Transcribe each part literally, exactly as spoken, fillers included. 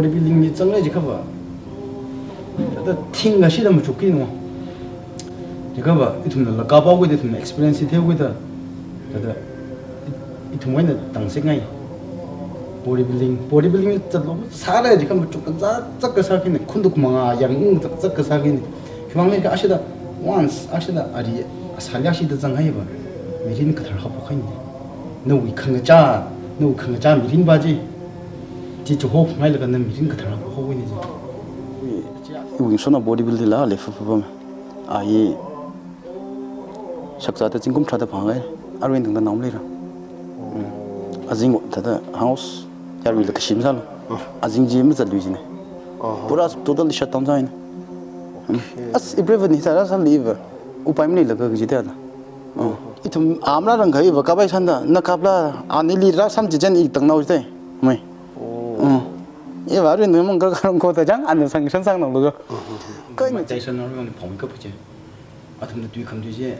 Bodybuilding li zanglei jiakhava, thāda thing kashida machukki no. Jiakhava, ithumna laka pao kida, ithumna experience theiu kida, thāda ithumwui eina tangsekngai. Bodybuilding, bodybuilding zatlo, sālei jiakhava machuk kazā, zak kasā kini, khunduk manga yang ung zak, zak kasā kini. Khiwuivang jiakha ashida, once ashida ari, asāli ashida zanghaiva, mirin kathar haophok haini. Nawui khangachā, nawui khangachā mirin va chi, chi chihokngailaga na mirin kathar haophok haini chi. Iwui ngasotna bodybuilding la lei fa fa fa. Ahi shakzāda zingkum tharāda phāngai, aruina tangda naom leira. Mm. Azing thāda house, yaruila kashim sālo. Azing chi mazatlui jina. Aha. Pura totally shut down sāhaina. Mm. Okay. As i private ni sāra sāli iva. Upai maleilaga kaji thāda. Mm. Ithum amra rang kaiva kapai sānda, na kapla, anili rāsam chichān i tangnao jite. Mai. Oh. Mm. Iva rin mang kar kar ko ta jang, an sang san sang nang lo. Mhm. Kai ma Jason nor mang phong kap che. Athumna tui khamtui chi,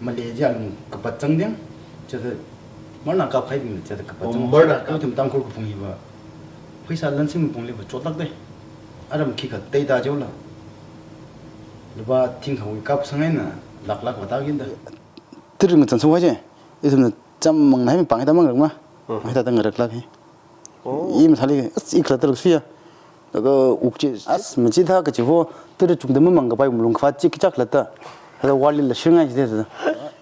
malei chi alung kapat zangding, chithāda marna kapkahaibing chithāda kapat zang. Oh, marna kap. Ithum Tangkhul kaphung hiva, pheisā lansing pungli va chotlak de. Aram khikha teida jiula. Lupā thingkhawui kapsang eina, lak lak vāta kinda. Tui ring zan suwa che, ithumna cham mang nai mi pang hithāda mang rak ma. Mhm. Hithāda ngarak lak hi. Oh. I mathāli, as, i khalatta suya. Laga uk chi, as, machithā kachi ho, tui chungda mamang kapai malung khavāt chi kichak khalatta. Hada warli la shirngai chi de.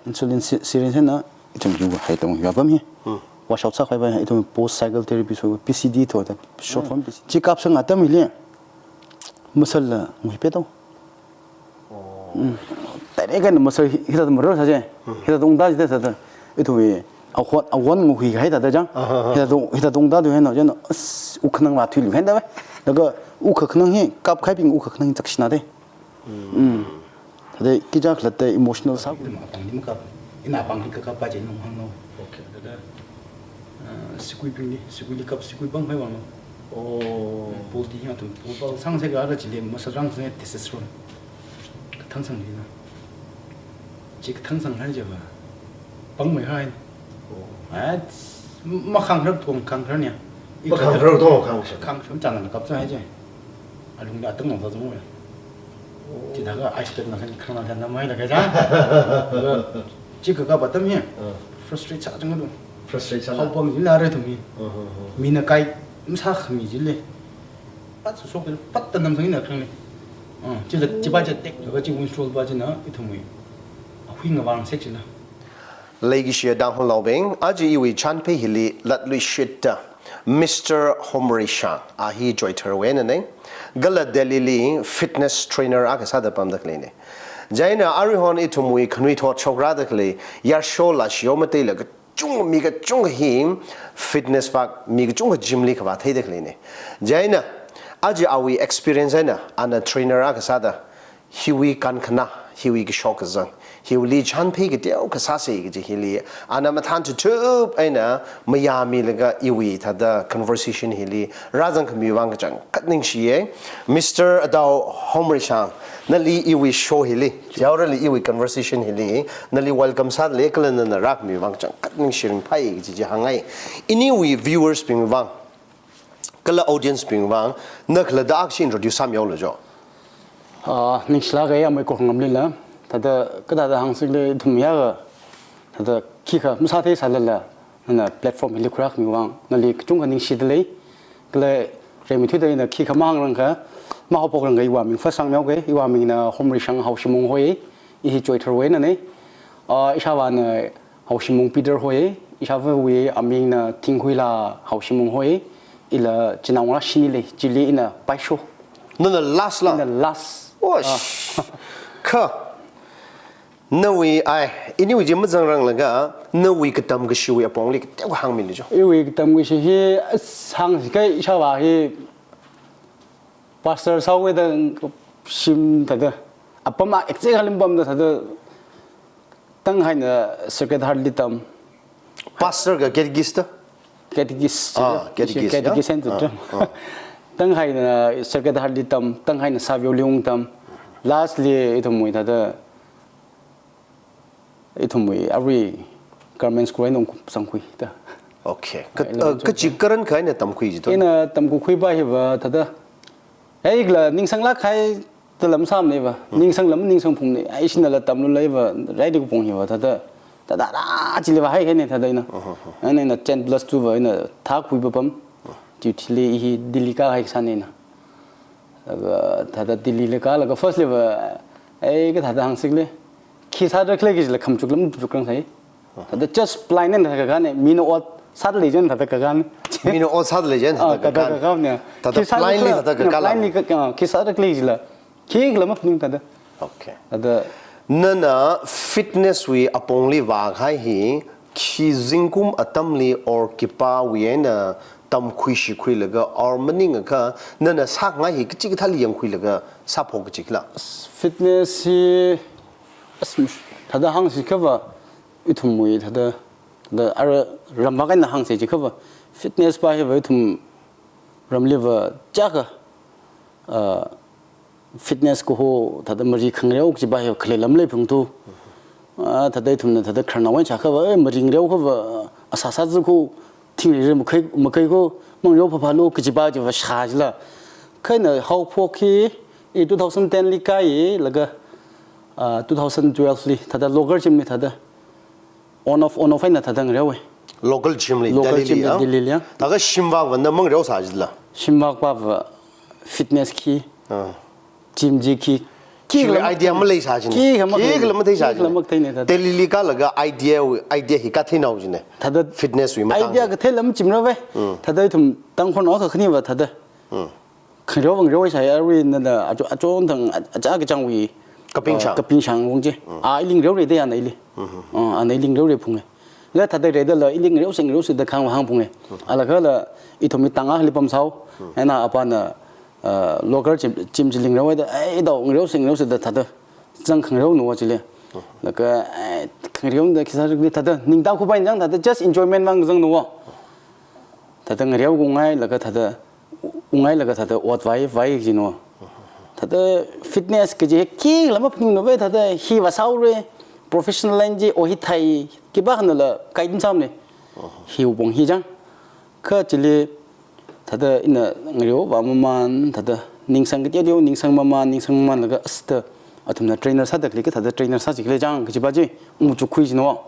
Insulin si-, syringe na, ithum yu hai tong ya pam hi. Hmm. Wash out sākhavai, ithum post cycle therapy so, P C T to, the short form P C T. Chi kapsang atam hili, muscle la ngui pe to. Oh. Mm. Direct eina muscle hi-, hithāda marar sā che. Hmm. Hithāda ungda jite sāda. Ithumwui, awon, awon nguhui kahai thāda jang. Aha, aha. Hithāda ung-, hithāda ungda tu hena jang, as, uk khanang va thuilu henda ve. Laga uk khanang hi, kapkahaibing uk khanang hi chakshina de. Hmm. Mm. Thāda kichak khalatta emotional sā. Ithum apangli makap, ina apangli kakap pa che nung hānglo. Okay. Thāda, ah, sikuibingli, sikuili kap, sikui pangkhavai vanglo. Oh. Pulti hi athum, pul pal sangse kara chili, muscle rang se testosterone. Kathangsangli na. Chi kathangsang hai jiva. Pangmei hai. Oh. At, makhangrap thong khangrap nia. Makhangrap thong khangrap. Khangrap chānna kapsang hai je. Alungli atang nong sāzang ya. Oh. Chithākha ice pack na khan khang na khan na mai la kaja. Chi kakap atam hi. Ah. Frustrate sāzang do. Frustrate sā. Haopam jila re thumi. Uh-huh, uh-huh. Mina kai, masākhami jile. Pat sushok, pat tanam sangina khangni. Ah, chila, chi va chi tek, laga chi windsurfing va china, ithumwui. Ahui ngavang sek china. Leikashiya Tangkhul naobing, aja iwui chānphei hili latluishitta, Mister Homreishang, a hi Choithar wui einana. Kala Delhi li fitness trainer akha sāda pamda khaleina. Chieina aruihon ithumwui khanuithot shokrada khalei, yarsho la shio mateilaga kachung, mi kachungkha hi fitness vak, mi kachungkha gym li kavā theida khaleina. Chieina, aja awui experience eina, ana trainer akha sāda, hiwui kankhana, hiwui kashok kazang, hiwuili chānphei kateokha sāsa kaji hili, ana mathān tutup eina mayāmilaga iwui thāda conversation hili rāzangkhami vang kachangkhat ningshiya. Mister Adao Homreishang, nali iwui show hili, yaorali iwui conversation hili, nali welcome sālei kala nana rākhami vang kachangkhat ningshi ringphāya kaji chi hāngngai. Iniwui viewers bing vang, kala audience bing vang, na khalatta akhashi introduce sāmilu jo. Ah, ningshilāka amei ko ngamlila. Thāda, kathāda hāngsikli ithum yaga. Thāda, khikha masāthei sālala, nana platform hili khuirākhami vang, nali kachungkha ningshida lei. Kala rimeithuida ina khikha mahāngrangkha, mahaophokrangkha iwui aming first hāngmilu ke, iwui amingna Homreishang Haoshimung hoi, i hi Choithar wui einana. Ah, ishāvāna Haoshimung Peter hoi, ishāvāwui amingna Thingkhuila Haoshimung hoi, ila chinaongarā shini lei, chili ina paisho. Nana last la? Ina last. Osh. Ah. Kha. Nawui ai, iniwui chi mazangranglaga, nawui katam kashiwui apongli kateokha hāngmilu jo. Iwui katam kashi hi, as hāngsi kai ishāvā hi, pastor sāhaoda shim thāda. Apam a exact halim pamda thāda. Tanghaina Sacred Heart li tam. Pastor ka catechist ta? Catechist. Ah, catechist, catechist ya? Catechist and Ah, tam. Ah. Tanghaina Sacred Heart li tam, tanghaina Savio li ungtam. Lastly, ithumwui thāda, ithumwui arui government school eina ungkhuisangkhui ta. Okay. Ka, ah, ina ah, kachi karan kha ina tamkhui chi to? Ina tamkakhui pa hiva thāda. Ai kala ningsanglāk kahai thāda lam sāmana va. Hmm. Ningsang lam ningsang phungna. Ai shinala tamlu lei va. Rai di kupong hiva thāda. Thāda ra chili va haikahaina thāda ina. Uh-huh. Ina ina ten plus two va ina thākhui papam. Duty li hi Delhi kahai sāna ina. Laga thāda Delhi li kālaga first li va, ai kathāda hāngsi khala. Khi sāda khala kajila khamachuk lam chuk rang sai. Thāda just blind eina thāda kakāna, mina ot sāda lei chieina thāda kakāna. Mina ot sāda lei chieina thāda kakāna. Ah, thāda kakāna. Thāda blindly thāda kakāla. Blindly ka, ah, khi sāda khala kajila. Khikhala maphaning thāda. Okay. Thāda. Nana fitness wui apongli vākahai hi, khi zingkum atamli or khipāwui eina tamkhui shikhuilaga or maningakha nana sāngai hi kachikathāli yangkhuilaga sāphok kachi khala? Fitness hi, as, thāda hāngsi khava, ithumwui thāda, thāda ara ramvak eina hāngsi chi khava, fitness pa hiva ithum ramli va chaka, ah, fitness kaho thāda mari khangareo kachi pa hi khalei lam leiphalungthu. Ah, thāda ithumna thāda khararnao eina shākhava, eh, mari ngareo khava, ah, asā sā zikhu, thingri ri makhai, makhai kho, mangareo phaphalu kachi pa chiva shā chila. Kha ina haophok hi, i two thousand ten li kāya, laga, ah, two thousand twelve li, thāda local gym li thāda on off, on off eina thāda ngareowa. Local gym li, local Delhi gym li, li, ah? Delhi li, ah. Thākha shimvak va na mangareo sā chila? Shimvak pa va fitness khi, ah, gym chi khi, khi chiwui lama idea thei, maleisā china. Khi lama thei. Khi lama theisā china. Khi lama theina thāda. Delhi li kālaga idea, idea hi katheinao china. Thāda fitness wui matang idea hi kathei lam chimra va. Hmm. Thāda ithum Tangkhulnao kakhane va thāda. Hmm. Khangareo ngareo sai arui nana acho, achon thang a, achā kachāngwui. Kapingshang. Ah, kapingshang wong chi. Mm. Ah, ili ngareora da ana ili. Mhm. Ah, ana ili ngareora phunga. La thāda rida la ili ngareosa ngareosa da khang hāng phunga. Mm. Ala kala ithum mi tanga hali pamsao. Mm. Ena apana, ah, local gym, gym chili ngareoda, ai da ngareosa ngareosa da thāda. Zang khangareonawa chili. Mm. Laga, ai, khangareoda khi sāda thāda. Ningta khupai chang thāda just enjoyment vang zangnawa. Thāda ngareo kungai laga thāda ungailaga thāda ot vai, vai jino. Thāda fitness kaji hi khikhala maphaningna va thāda hi va saore, professional line chi o hi thai, khipākhanala kaidin sāmana. Hiwui pong hi chang. Kha chili thāda ina ngareo va maman, thāda ningsang kateo teo, ningsang maman, ningsang mamanlaga asta athumna trainer sāda khalei kathāda trainer sā chi khalei chang, kaji pa chi, ungchukhui jino.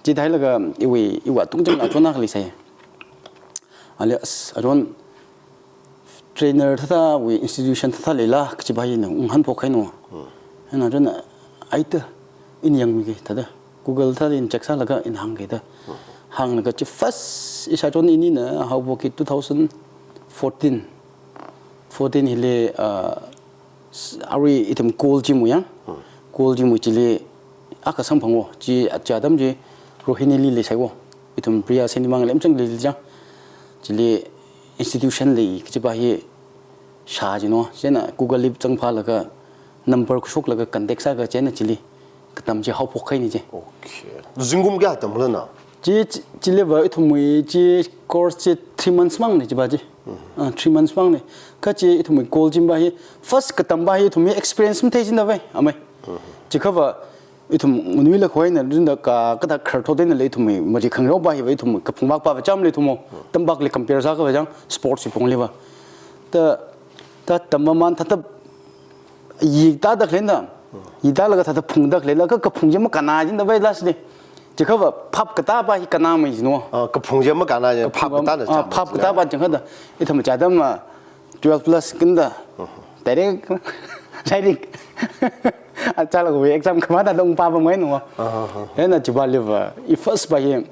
Chithālaga iwui, iwui tungchang la chona khalei sai. Ali as, aron trainer thāthāwui institution thāthā leila, kaji pa ina unghan phok haino. Hmm. Ena aron aita, ina yangmiki thāda. Google thāda ina check sālaga ina hāngki da. Hmm. Hānglaga chi first, isa aron inina haophoki two thousand fourteen. Fourteen hili, ah, s-, arui ithum Gold Gym wui yang. Hmm. Gold Gym wui chili akha samphangwo, chi aja atam chi Rohini li leisaiwo. Ithum Priya Cinema ngalem chang li li chang. Chili institution lei kaji pa hi shā jino. Chieina Google li zangphālaga number khuishoklaga contact sāga chieina chili katam chi haophok haina chi. Okay. Zingkum kayā tamla na? Chi, chi, chili va ithumwui chi course chi three months mangna chi pa chi. Mhm. Ah, three months mangna. Kha chi ithumwui Gold Gym pa hi first katam pa hi ithumwui experience mathei china va, amei. Mhm. Chikhava ithum nganuilakha eina rinda ka, kathā khararthot eina lei ithumwui mari khangareo pa hiva ithumwui kaphungvak pa va cham lei ithumwo. Mhm. Tampak li compare sākhava chang sports wui pongli va. Ta, ta tam maman thāda yikta da khalei na. Yikta laga thāda phungda khalei laga kaphung chi makānna jin da vai last day. Chikhava phap katā pa hi kānna mai jino. Ah, kaphung chi makānna jin, phap katā na, ah, chang phap katā pa chang khada. Ithum cha da ma twelve plus kanda. Direct, direct. Achālaga exam khamada dong pa pa mai no. Ah, ah, ah. Ena chi pa li va, i first pa hi,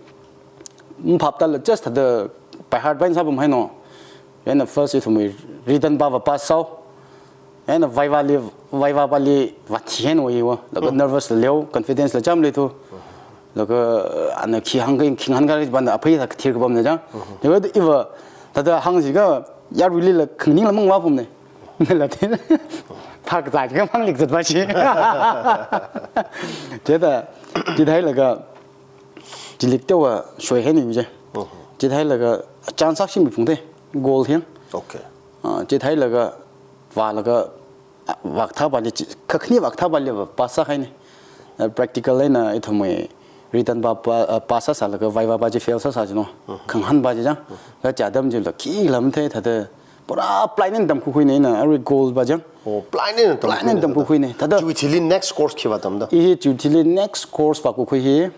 mm, phap tala just thāda by heart pa sāpam haino. Ena first ithumwui written pa va pass sāo. Ena viva li, viva pali va thi haino iwa. Laga nervous la leo, confidence la cham leithu. Laga, uh, ana khi hāngkha, khi hāngkha panda aphei thāda kathir kapamna chang. Iwa, iwa, thāda hāngsi kha, yaruili la khangning la mang va pamna. La thi. Phak za kha mang lik zat pa chi. Chithāda, chithālaga, chilik teowa soi haini uje. Mhm. Chithālaga chance akha shim phungte, gold hiang. Okay. Ah, chithālaga vālaga, ah, vak thā pali chi, kakhane vak thā pali va pass sāhaina. Ah, practical eina ithumwui Written pa, pa, uh, pass sāsālaga viva pa chi fail sāsā chino. Khangahān pa chi chang. Kha chi atam chila khikhala mathei thāda pura blind eina tamkhuikhuina ina, arui goal pa chang. Oh, blind eina tamkhuikhuina. Blind eina tamkhuikhuina. Thāda chiwui thili next course khiva tamda? I hi chiwui thili next course pa khuikhui hi.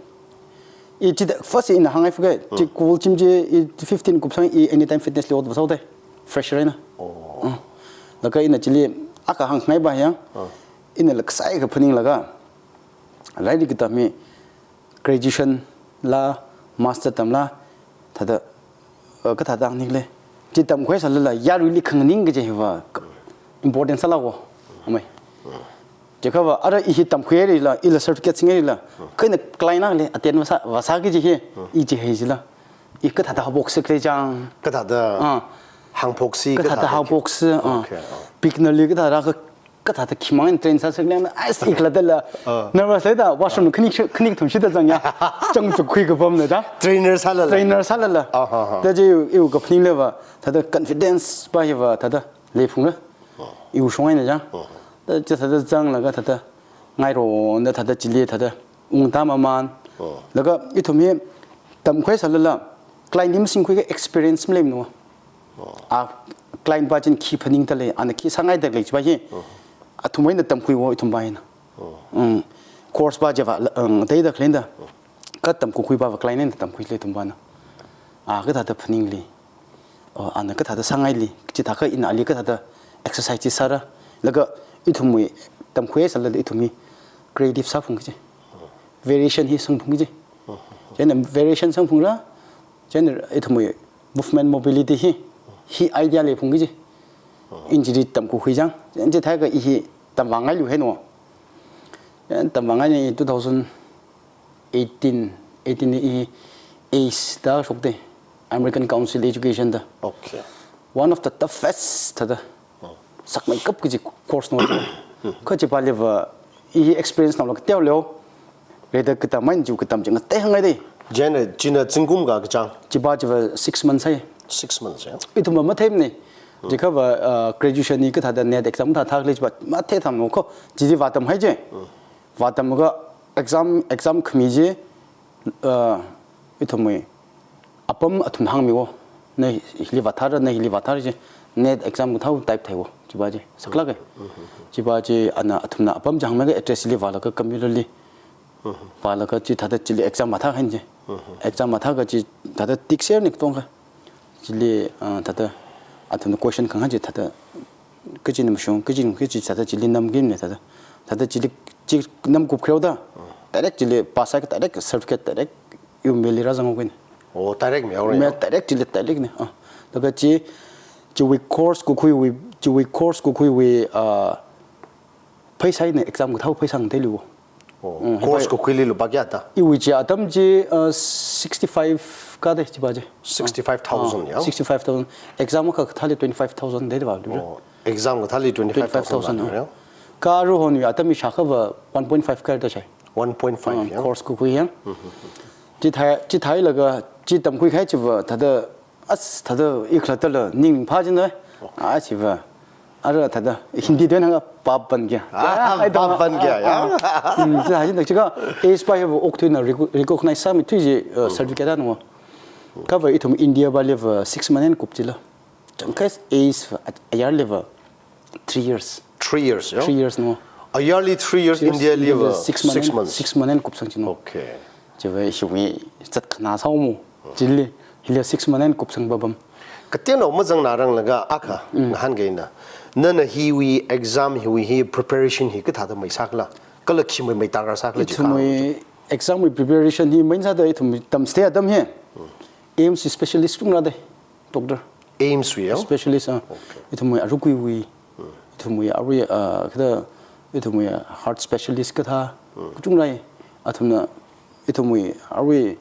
I chida first ina hāngngai fuke, chi goal chim chi i fifteen kupsang i Anytime Fitness li ot vasao te. Fresher eina. Oh. Uh. Laga ina chili akha hāngngai pa yang. Uh. Ina laksai ka phaninglaga. Lairik katam hi graduation la, master tamla, thāda, uh, kathāda hāngnikle. Chi tamkhuisālala, yaruili khanganing kaji hiva, ka-, important sālako, amei. Chiakhava, ara i hi tamkhuirila, ila certificate singaila, kha ina client na le, attend vāsā, vāsā kaji hi, i chi hei jila. I kathāda haophok sākle chang. Kathāda Ah. hāngphok si, Kathāda kathāda haophok si, ah. Okay, ah. Beginner li kathāda ka kathāda khimang train sāsākle na, ai, sikla dala. Ah. Nervous leida, washroom khani, khani thum shida zangya. Chang chukhui kapam na da. Trainer sālala. Trainer sālala. Ah, ha, ha. Da chi iwui kaphaningle va, thāda confidence pa hiva, thāda leiphungra. Ah. Iwui shong eina chang. Ah. Da chi thāda zanglaga thāda ngairo, da thāda chili thāda ungta maman. Ah. Laga ithum hi tamkhuisālala, client hi masingkhui ka experience maleimana. Oh. A client pa china khi phaningda lei, ana khi sāngaida lei chipa hi. Oh. Athum eina tamkhuiwo ithum pa hina. Oh. Mm. Course pa chiva, um, teida khalenda. Kha tamkhuikhui pa va client eina tamkhuile ithum pana. A kathāda phaningli. Oh, ana kathāda sāngaili. Chithākha ina ali kathāda exercise chi sāra. Laga ithumwui tamkhuisālala ithum hi creative sāphung kaji. Variation hi sangphung kaji. Oh. Chieina variation sangphungra. Chieina ithumwui movement mobility hi, hi idea leiphung kaji. Injury tamkhuikhui chang. Chieina chithākha i hi tamvāngailu heno. Chieina tamvāngai ni two thousand eighteen, eighteen ni i ACE da shokte. American Council Education da. Okay. One of the toughest thāda. Oh. Sakmeikap kaji course no. Kha chipa liva i experience nalo kateo leo. Reda katam main ju katam jing te hangai de. Chieina, china zingkum kayākha chang? Chipa chiva six months hai. Six months, ya? Ithum matheimane. Chiakhava, uh, graduation ni kathāda NET exam thā thākle chipa mathei tham no kho. Chili vātam hai je. Vātamga exam, exam khami chi, uh, ithumwui apam athumna hāngmiwo. Na hili vāthāra, na hili vāthāra chi. NET exam kathāwui type theiwo. Chipa chi. Saklāke. Chipa chi ana athumna apam chi hāngmeiga address li vālaga computer li. Vālaga chithāda chili exam vāthā hain chi. Exam vāthāga chithāda tick share ni katongkha. Chili, ah, thāda athumna question khangahān chi thāda kachina mashung, kachina kachi thāda chili namkimane thāda. Thāda chili chi namkup khareo da. Direct chili pass sākha direct certificate direct iwui mail li rāzang haokina. Oh, direct mi haora. Mail direct chili direct ne. Ah. Laga chi, chiwui course khuikhuiwui, chiwui course khuikhuiwui, ah, pheisā eina exam kathāwui pheisā ngate liwo. Oh, mm, course khuikhuili lupā kayā ta? Iwui chi atam chi, uh, sixty-five kade chipa chi. Sixty-five thousand, ah, ya? Sixty-five thousand. Exam akha kathāli twenty-five thousand de va. Oh, exam kathāli twenty-five thousand, twenty-five thousand, ya? Kha aruihon atam hi shākhava one point five kayāda shai. One point five, ah, ya? Course khuikhui ya. Chithā, chithālaga, chi tamkhuikahai chiva, thāda as thāda i khalattala ning phā jin dai. Okay. A chiva. Ara thāda Hindi tuina hānga paap baan gaya. Ah, ai, paap baan gaya, ya. Ah. Hmm, chi hajin dak chika ACE pa hiva okathuina reco-, recognize sāmithui chi, uh, certificate da no. Khava ithum India pa liva six month eina kup chila. Changkai ACE va, a-, ayar liva three years. Three years, ya? Three years no. Ayarli three years, three years, India liva six months, six months. Six month eina kupsang chino. Okay. Chiva hiwui zat khana sāomo. Chili, hili six month eina kupsang papam. Kateonao mazangnā ranglaga akha, mm, ngahānkaina. Nana hiwui exam hiwui hi preparation hi kathāda mai sākhala. Kala khi mai mai tarākha sākhala chi. Ithumwui exam wui preparation hi main sāda ithum tamchithei atam hi. Mm. AIIMS specialist chungra de. Doctor. AIIMS wui, ya? Specialist, ah. Okay. Ithumwui arukuiwui. Mm. Ithumwui arui, ah, kathā, ithumwui heart specialist kathā. Mm. Kachungrai. Athumna, ithumwui arui,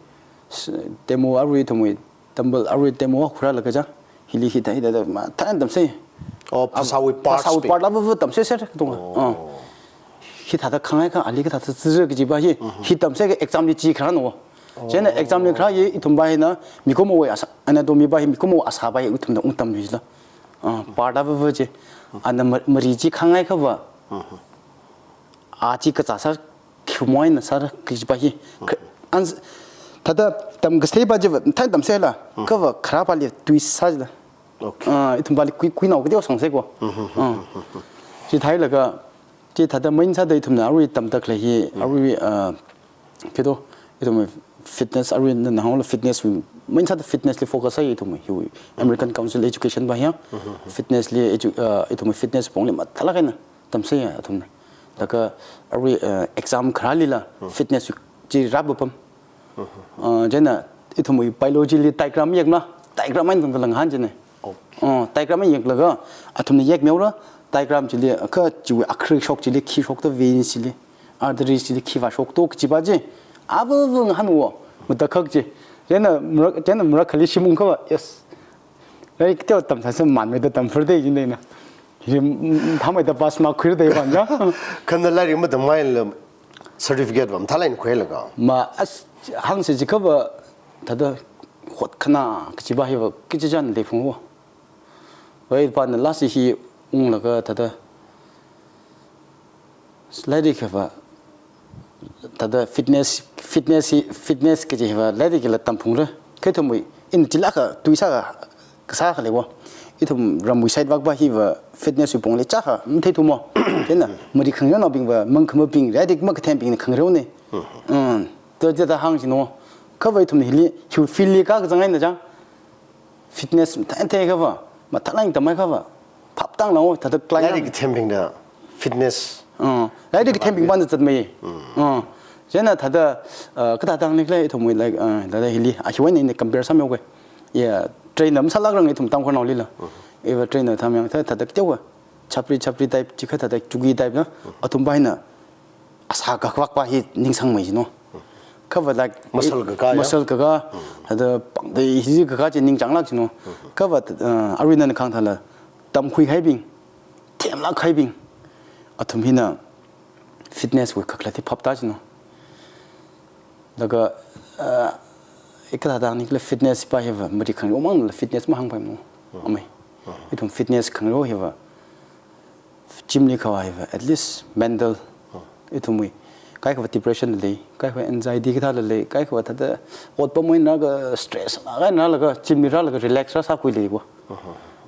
s-, demo arui ithumwui dumbbell arui demo khuirālaga chang. Hili hithā hithā da mathāda tamsei. Oh, phasāwui part. Phasāwui part la va va tamsei ser katonga. Oh. Ah. Hithāda khangaikha ali kathāda zira kajipa hi. Mhm. Hi tamsei ka exam li chi kharā no. Chieina exam li kharā hi ithumpa hina mikumowui asā, anatomy pa hi mikumo asā pa hi ithumna ungtamluila. Ah, part la va va chi. Ana ma-, mari chi khangaikha va. Mhm. A chi kazā sā, khi moina sāra kajipa hi. Ka-, An thāda tamkasāpā chiva, thāda tamsāla, kava kharāpāli tui sāla. Okay. Ah, ithumpāli kui, kuinao kateo sangsaiko. Ah. Chithālaga, chithāda main sāda ithumna arui tamda khalei hi, arui, ah, kito, ithum fitness, arui nana hānglo fitness, main sāda fitness li focus sāi ithum hi, American Council Education pā hi. Fitness li edu-, ah, ithum fitness pongli mathālāk eina tamsāya athumna. Laga arui, ah, exam kharālila fitness chi rāpapam. Ah, chieina ithumwui biology li diagram yekmala, diagram eina tangda ngahān chieina. Okay. Ah, diagram eina yeklaga athumna yekmihaora, diagram chili kha chiwui akhri shok chili khi shokta, veins chili, arteries chili khivā shokta kajiva chi. Ava va ngahānwo, matakhak chi. Chieina marak, chieina marakhali shim ungkava, yes. Lairik teo tamsāsa manmeida tamphur dei jin deina. Hi, mm, thāmeida pass mark khuir dei ban ja. Kha na lairik matamngaila certificate va mathālāk eina khuilaga. Ma as hāngsa jiakhava thāda hotkhana kajiva hiva kachichān leiphungwo. Vai pana lasi hi unglaga thāda lairik hiva thāda fitness, fitness hi, fitness kaji hiva lairiklila tamphungra. Kha ithumwui, ina chilākha tui sākasā khaleiwo. Ithum ramwui side vak pā hiva fitness wui pongli chākha matheithumo. Chieina mari khangareonaobingva, mangkhamabing, lairik makathembingna khangareona. Mm. To chithāda hāng jino. Khava ithum hili, hiwui field li kakazang eina chang. Fitness mathānthei khava, mathālāk eina tamhai khava, phaptānglākwo, thāda client. Lairik kathembingna fitness. Ah, lairik kathembing pāna zatmei. Ah, chieina thāda, ah, kathāda hāngni khala ithumwui, like, ah, thāda hili, ah, hiwui eina compare sāmihaoke. Ya, trainer masālākrang ithum Tangkhulnaolila. Iva trainer thāmyang, thāda, thāda kateokha, chapri, chapri type, chikha thāda chuki type na, athum pā hina, asā kakvak pā hi ningsangmei jino. Khava like, Muscle kakā, ya? Muscle kakā, thāda pāngdei hi kakā chi ningchānglāk jino. Khava, uh, arui nana kahāng thāla, tamkhuihaibing, themlākhaibing, athum hina fitness wui kakhalat hi phaptā jino. Laga, uh, ikathāda hāngni khala fitness pā hiva, mari khangareo mangla fitness mahāngpaimo. Amei. Ithum fitness khangareo hiva, gym li khavai hiva, at least mental, ithumwui, kaikhava depression lei, kaikhava anxiety kathāla lei, kaikhava thāda otpam eina ka stress na kaina laga gym li rālaga relax rāsākhui leiwo.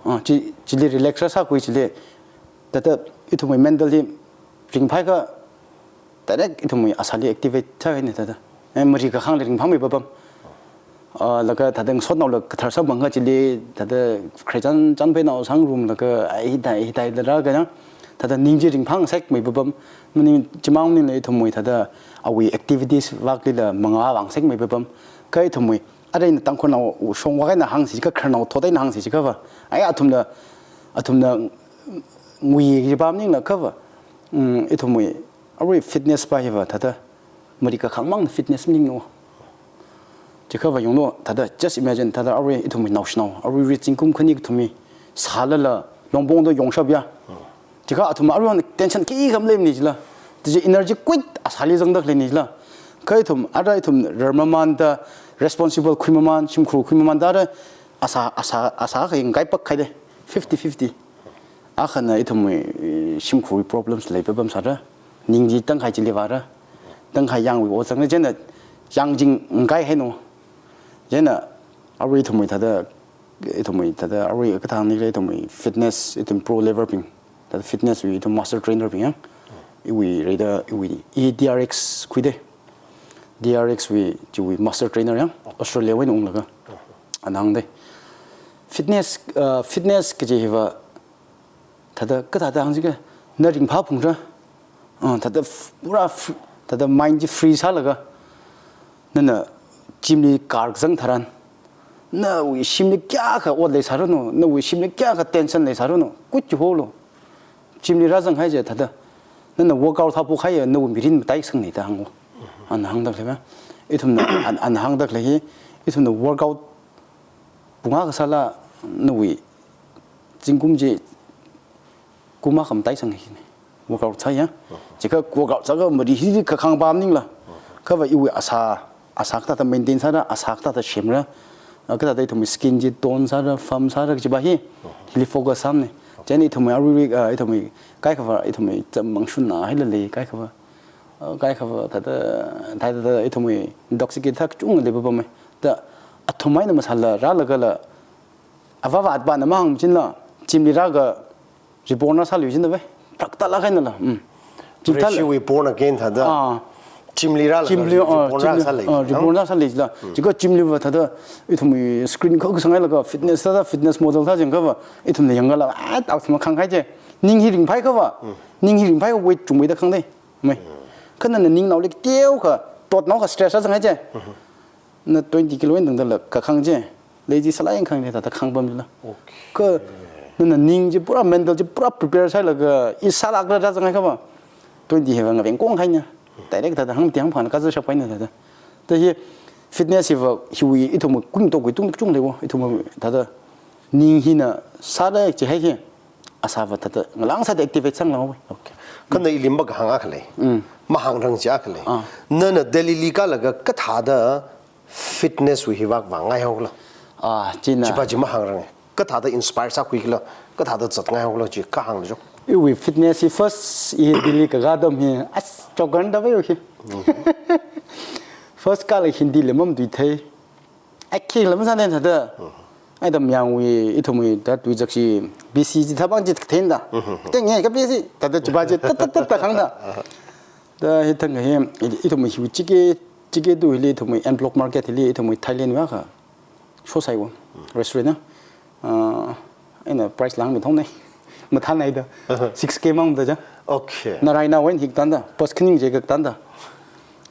Ah, chi, chili relax rāsākhui chili, thāda ithumwui mental li ringphaiakha direct ithumwui asāli activate sāhaina thāda. Eh, mari kakhangli ringphāmei papam. Ah, laga thāda ngasotnaola kathar sāmang kha chili, thāda khrechan chanpeinao sangrumlaga, ai hithai, hithai da rākha yang, thāda ning chi ringphāngasekmei papam. Maning chimang maningla ithumwui thāda awui activities vaklila mangā vāngasekmei papam. Kha ithumwui, arui ina Tangkhulnao shongvak eina hāngsi jiakha, khararnao thot eina hāngsi jiakhava. Ai athumna, athumna ngui jiva maningla khava. Mm, ithumwui, arui fitness pā hiva thāda, mari kakhang mangna fitness maningno. Chiakhava yanglu, thāda, just imagine, thāda, arui ithumwui naoshinao, aruiwui zingkum khani kathumwui, sālala, longpongda yongshap ya. Chiakha athum arui hon tension khikha maleimana jila. Tiji energy kuit asāli zangda khaleina jila. Kha ithum, ara ithum rarmamanda, responsible khuimaman, shimkhur khuimamanda, ara asā, asā, asā kha yangkaipak khaida. Fifty fifty. Akhana ithumwui, eh, shimkhurwui problems lei papam sāra. Ning chi tangkhai chili vāra. Tangkhai yangwui ot zangna chieina yangching ngaihaino. Chieina arui ithumwui thāda, ithumwui thāda, arui kathāngni khala ithumwui fitness, ithum pro level bing. Thāda fitness wui ithum master trainer bing ya. Iwui rida, iwui, i D R X khuida. D R X wui, chiwui master trainer ya. Australia wui eina unglaga. Ana hāngda. Fitness, uh, fitness kaji hiva, thāda, kathāda hāngsi jiakha, na ringphāphungra. Ah, thāda f-, pura f-, thāda mind chi free sālaga, nana gym li kākazang tharan, nawui shimli kayākha ot leisāranu, nawui shimli kayākha tension leisāranu, kuit chiholu. Gym li rāzanghai chiakha thāda, nana workout sāphokhaiya, nawui mirin mataisangna da hāngo. Ana hāngda khalei va. Ithumna, an-, ana hāngda khalei hi, ithumna workout pung akha sāla, nawui zingkum chi kum akha mataisang hina. Workout sāya. Chiakha workout sākha mari hi kakhang pam maningla. Khava iwui asā, asā kathāda maintain sāra, asā kathāda semra. Ah, kathāda ithumwui skin chi tone sāra, firm sāra kajiva hi. Hili focus sāmana. Chieina ithumwui arui, ah, ithumwui kaikhava, ithumwui zam mangshunna hailala, kaikhava. uh, kaikhava thāda, thāda, thāda ithumwui intoxicate thak chungda leipapamai. Da athum eina masāla rālagala, avāva atpana mahāngchinla, gymli rāga reborn rāsāluichinda vai. Phraktālāk eina la. Mm. Gym thāla. Reshiwui born again thāda. Ah. Gymli rālaga, gymli, ah, reborn gymli, rāsālei, ah, no? Reborn rāsālei la. Mm. Chikha gymliva thāda, ithumwui screen kha kasānghailaga fitness thāda, fitness model thā jangkhava, ithumna yangkhala, ah, athum khāngkahai chi. Ning hi ringphaikhava. Mm. Ning hi ringphaikhava weight chungmeida khāngdei. Mai. Mm. Kha nana ningnaoli teokha, totnaokha stress rāzanghai chi. Mhm. Na twenty kilo eina tangdala kakhāng chi. Lazy sālāk eina khāngli thāda khāngpamla. Okay. Kha nana ning chi pura mental chi pura prepare sāhailaga, i sālākla rāzanghaikhava, twenty hiva ngaveng konghaina. Direct thāda hāngti hāngphangla kazashappaina thāda. Da hi fitness hiva hiwui ithumwui kuingatok kuitung chungda leiwo. Ithumwui thāda ning hina sāda chihai hi. Asāva thāda ngalāng sāda activate sānglāngwui. Okay. Kha na ili makahāng akha lei. Mm. Mahāngrang chi akha lei. Ah. Nana Delhili kālaga kathāda fitness wui hi vak vāngaihaokhala? Ah, china. Chipa chi mahāngrang. Kathāda inspire sākhuikhala, kathāda zatngaihaokhala chi kahāng lei jo. Iwui fitness hi first i Delhi kakā atam hi, as, chokan da vai hi. Mm. First kālaga Hindili mamatuithei. Ai, khikhala masāne thāda. Mhm. Ai, da mayangwui, ithumwui, da tuizakshi, B C chi thabang chi katheinda. Mhm. Katheinge, ka B C, thāda chipa chi, tat, tat, tat, tat, khāngda. Da hithang hi, ithumwui hiwui chike, chike tu hili, ithumwui M Block market hili, ithumwui Thailand wui akha. Shosai wui. Mhm. Restaurant na. Ah, ina price lang mi thong ne. Mathānai da. Aha. Six K mang da ja. Okay. Naraina wui hi katanda. Pas khaning je katanda.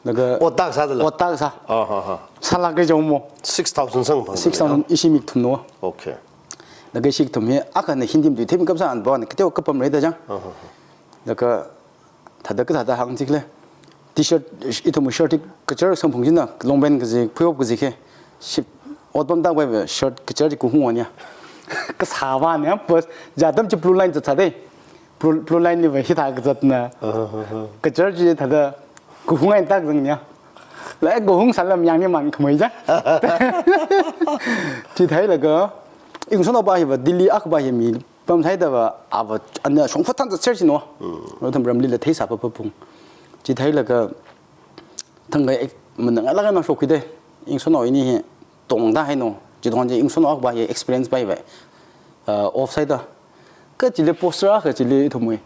Laga otak sāda la? Otak sā. Aha, aha. Sālāka jo mo. Six thousand sangphang. Six thousand ishi mi kathum no. Okay. Laga ishi kathum hi, akhana Hindi matuithei mi kapsā anbon, kateo kapam rei da ja. Aha, aha. Laga thāda kathāda hāng chikle. T-shirt, ithum shirt hi kachar samphang china, long pant kaji, phuihop kaji khe. Ship, otpam tak bai shirt kachar chi kahung wan ya. Kasā vāne, pas, ja atam chi Blue Line zatzatei. Blue, Blue Line liva hithā kazatna. Aha, aha. Kachar chi thāda kahung eina tak zangnya. Lai kahung sālam yangni mankhamei ja. Chitheilaga, iwungshonao pa hiva, Delhi akha pa hi mi pamsai dava, ava, ana shongfa thanzat ser chino. Mm. Atam ramlila theisā papapung. Chitheilaga, thangkha ek, manang alagana shokhuidei. Iwungshonao ini hi tongda haino. Chithon chi iwungshonao akha pa hi experience pai vai. Uh, off side da. Kha chili poster akha chili ithumwui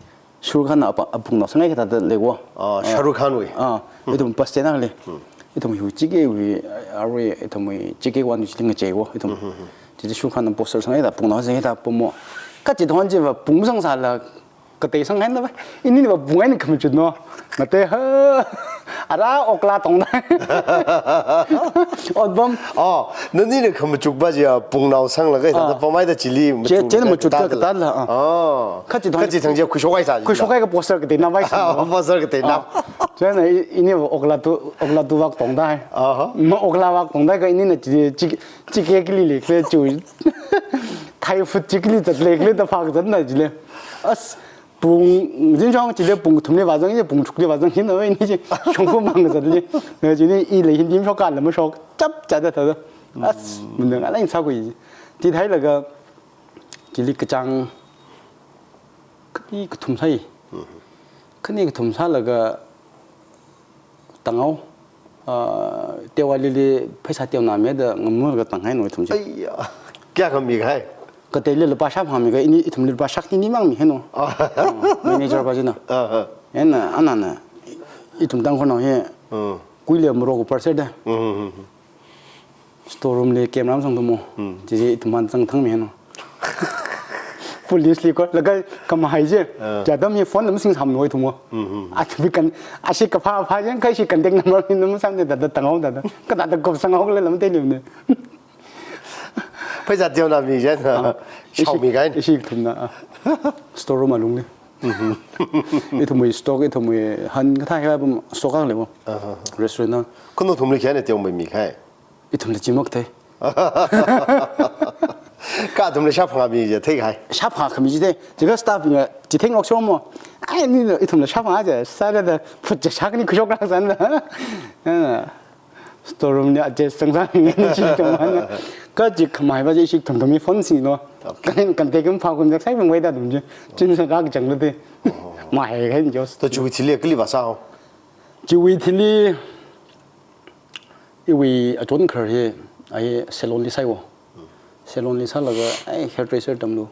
Shah Rukh Khan apa, apung nao sāngai kathāda leiwo. Ah, Shah Rukh Khan wui. Ah, ithum pas chena le. Hmm. Ithum hiwui chikewui, arui ithumwui chike wan chili ngacheiwo. Ithum. Hmm, hmm, hmm. Chili Shah Rukh Khan poster sāngai da apung nao sāngai da pamo. Kha chithon chiva pung sangsāla katei sāngai na ba. Ini va pung eina khamachut no. Ngatei ha. Ara okla tongda. Otbom. Oh, nanina khamachuk pa chi apung nao sanglaga, ah, thāda pamai da chili che, machuk chena machut ka katāla. Katāla, ah. Oh. Kha chithon, kha chithang chi khuishokhai sā. Khuishokhai ka poster kateina vai sā. Ah, poster kateina. Ah. Chena i-, ini okla tu, okla tu vak tongda hai. Aha. Ma okla vak tongda kha inina chi, chi, chike kili lekle chu. Thai food chikli zatle kle da phak zatna chile. As, pung, zinchong chile pung kathumli vāzang, pung tharukli vāzang, hina vai ni chi, shongfa mang zatle. Chili i le Hindi mashok ka la mashok, chap cha da thāda. As, mm, mundang alai sākhui. Chitheilaga, chili kachāng, khani kathum sāi. Mhm. Khani kathum sālaga, Tangkhul, ah, Diwali li pheisā teonami da ngamlaga tānghai no ithum chi. Aiya, kayākha mikahai? Kateili lupā shāphangā mikahai, ini ithumli lupā shākhanini mang mihai no. Ah. Ah, manager pa china. Ah, ah. Ena, anana, ithum Tangkhulnao hi. Hmm. Kuili maro ko parser da. Hmm, hmm, hmm, hmm. Store room li camera masang tumo. Hmm. Chichi ithum man zangthang mihai no. Police li ko, laga kamahai chi. Ah. Chi atam hi phone lam singsam no ithum mo. Hmm, hmm, hmm. Athubi kan, ashi kaphā phā jang, kha ishi contact number ni nam sam ne da da Tangkhul da da. Kathāda kop sanghaokhala lam tei lim ne. Pheisā teonami jang. Ah. Shaomi ishi, kahaina. Ishi ithumna, ah. Store room alungli. Mhm. Ithumwui stock, ithumwui han kathā hi apam stock akha leiwo. Aha. Restaurant na. Kha nathumli kayāna teomeimikahai? Ithumli chi mathei. Kha athumli shāphangā mi chi theikahai? Shāphangā khami chi thei. Chikha staff bingna chi theingarokshomo. Ai, nina ithumli shāphangā chi, sāda da phut chi shākhani khuishok rāsāna. Ah. Store room li adjust sangsang ni chi tongana. Kha chi khamahai pa chi ishi ithum ithumwui phone singlo. Okay. Kan, contact maphā kum jak sai bing vai da ithum chi. Chin sa rak jang lo de. Oh. Mahai kahai ni jos. To chu chili kali vāsāo? Chiwui thili, iwui achon kharhi, ai salon li sāi wo. Salon li sālaga, ai hairdresser tamlu.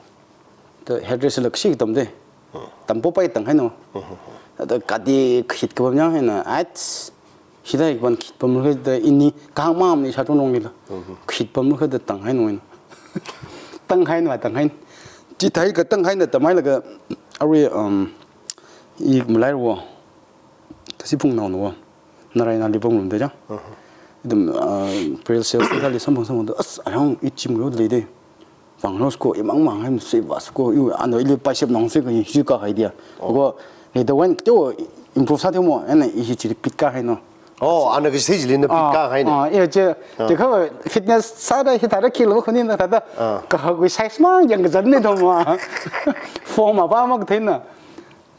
Ta hairdresser la kashi tamde. Tampopai tanghaino. Ta kadi khit kapam yang haina, ai, shida ik ban khit pamlu da ini kahāng mamni sha chon rong nila. Khit pamlu da tanghaino. Tanghaino, tanghain. Chithāi ka tanghaina tamhailaga, arui, um, ik malai wo. Kasi phung nao no. Narayana li bang lum de jang. Ithum, ah, pre-sales li kali samphang samphang de, as, ayang i gym lo lei de. Vang lo sko, i mang mang hai, se va sko, i ano ili bicep nong se ko, i ka hai dia. Ko, ni da wan to improve sāthu mo, ana i hi chili pit kahaino. Oh, ana kasi chili na pit kahaino. Ah, i che, te ka fitness sāda hithāda kilo khoni na thāda. Kahak size mang yang zan ne do ma. Form a ba mak theina.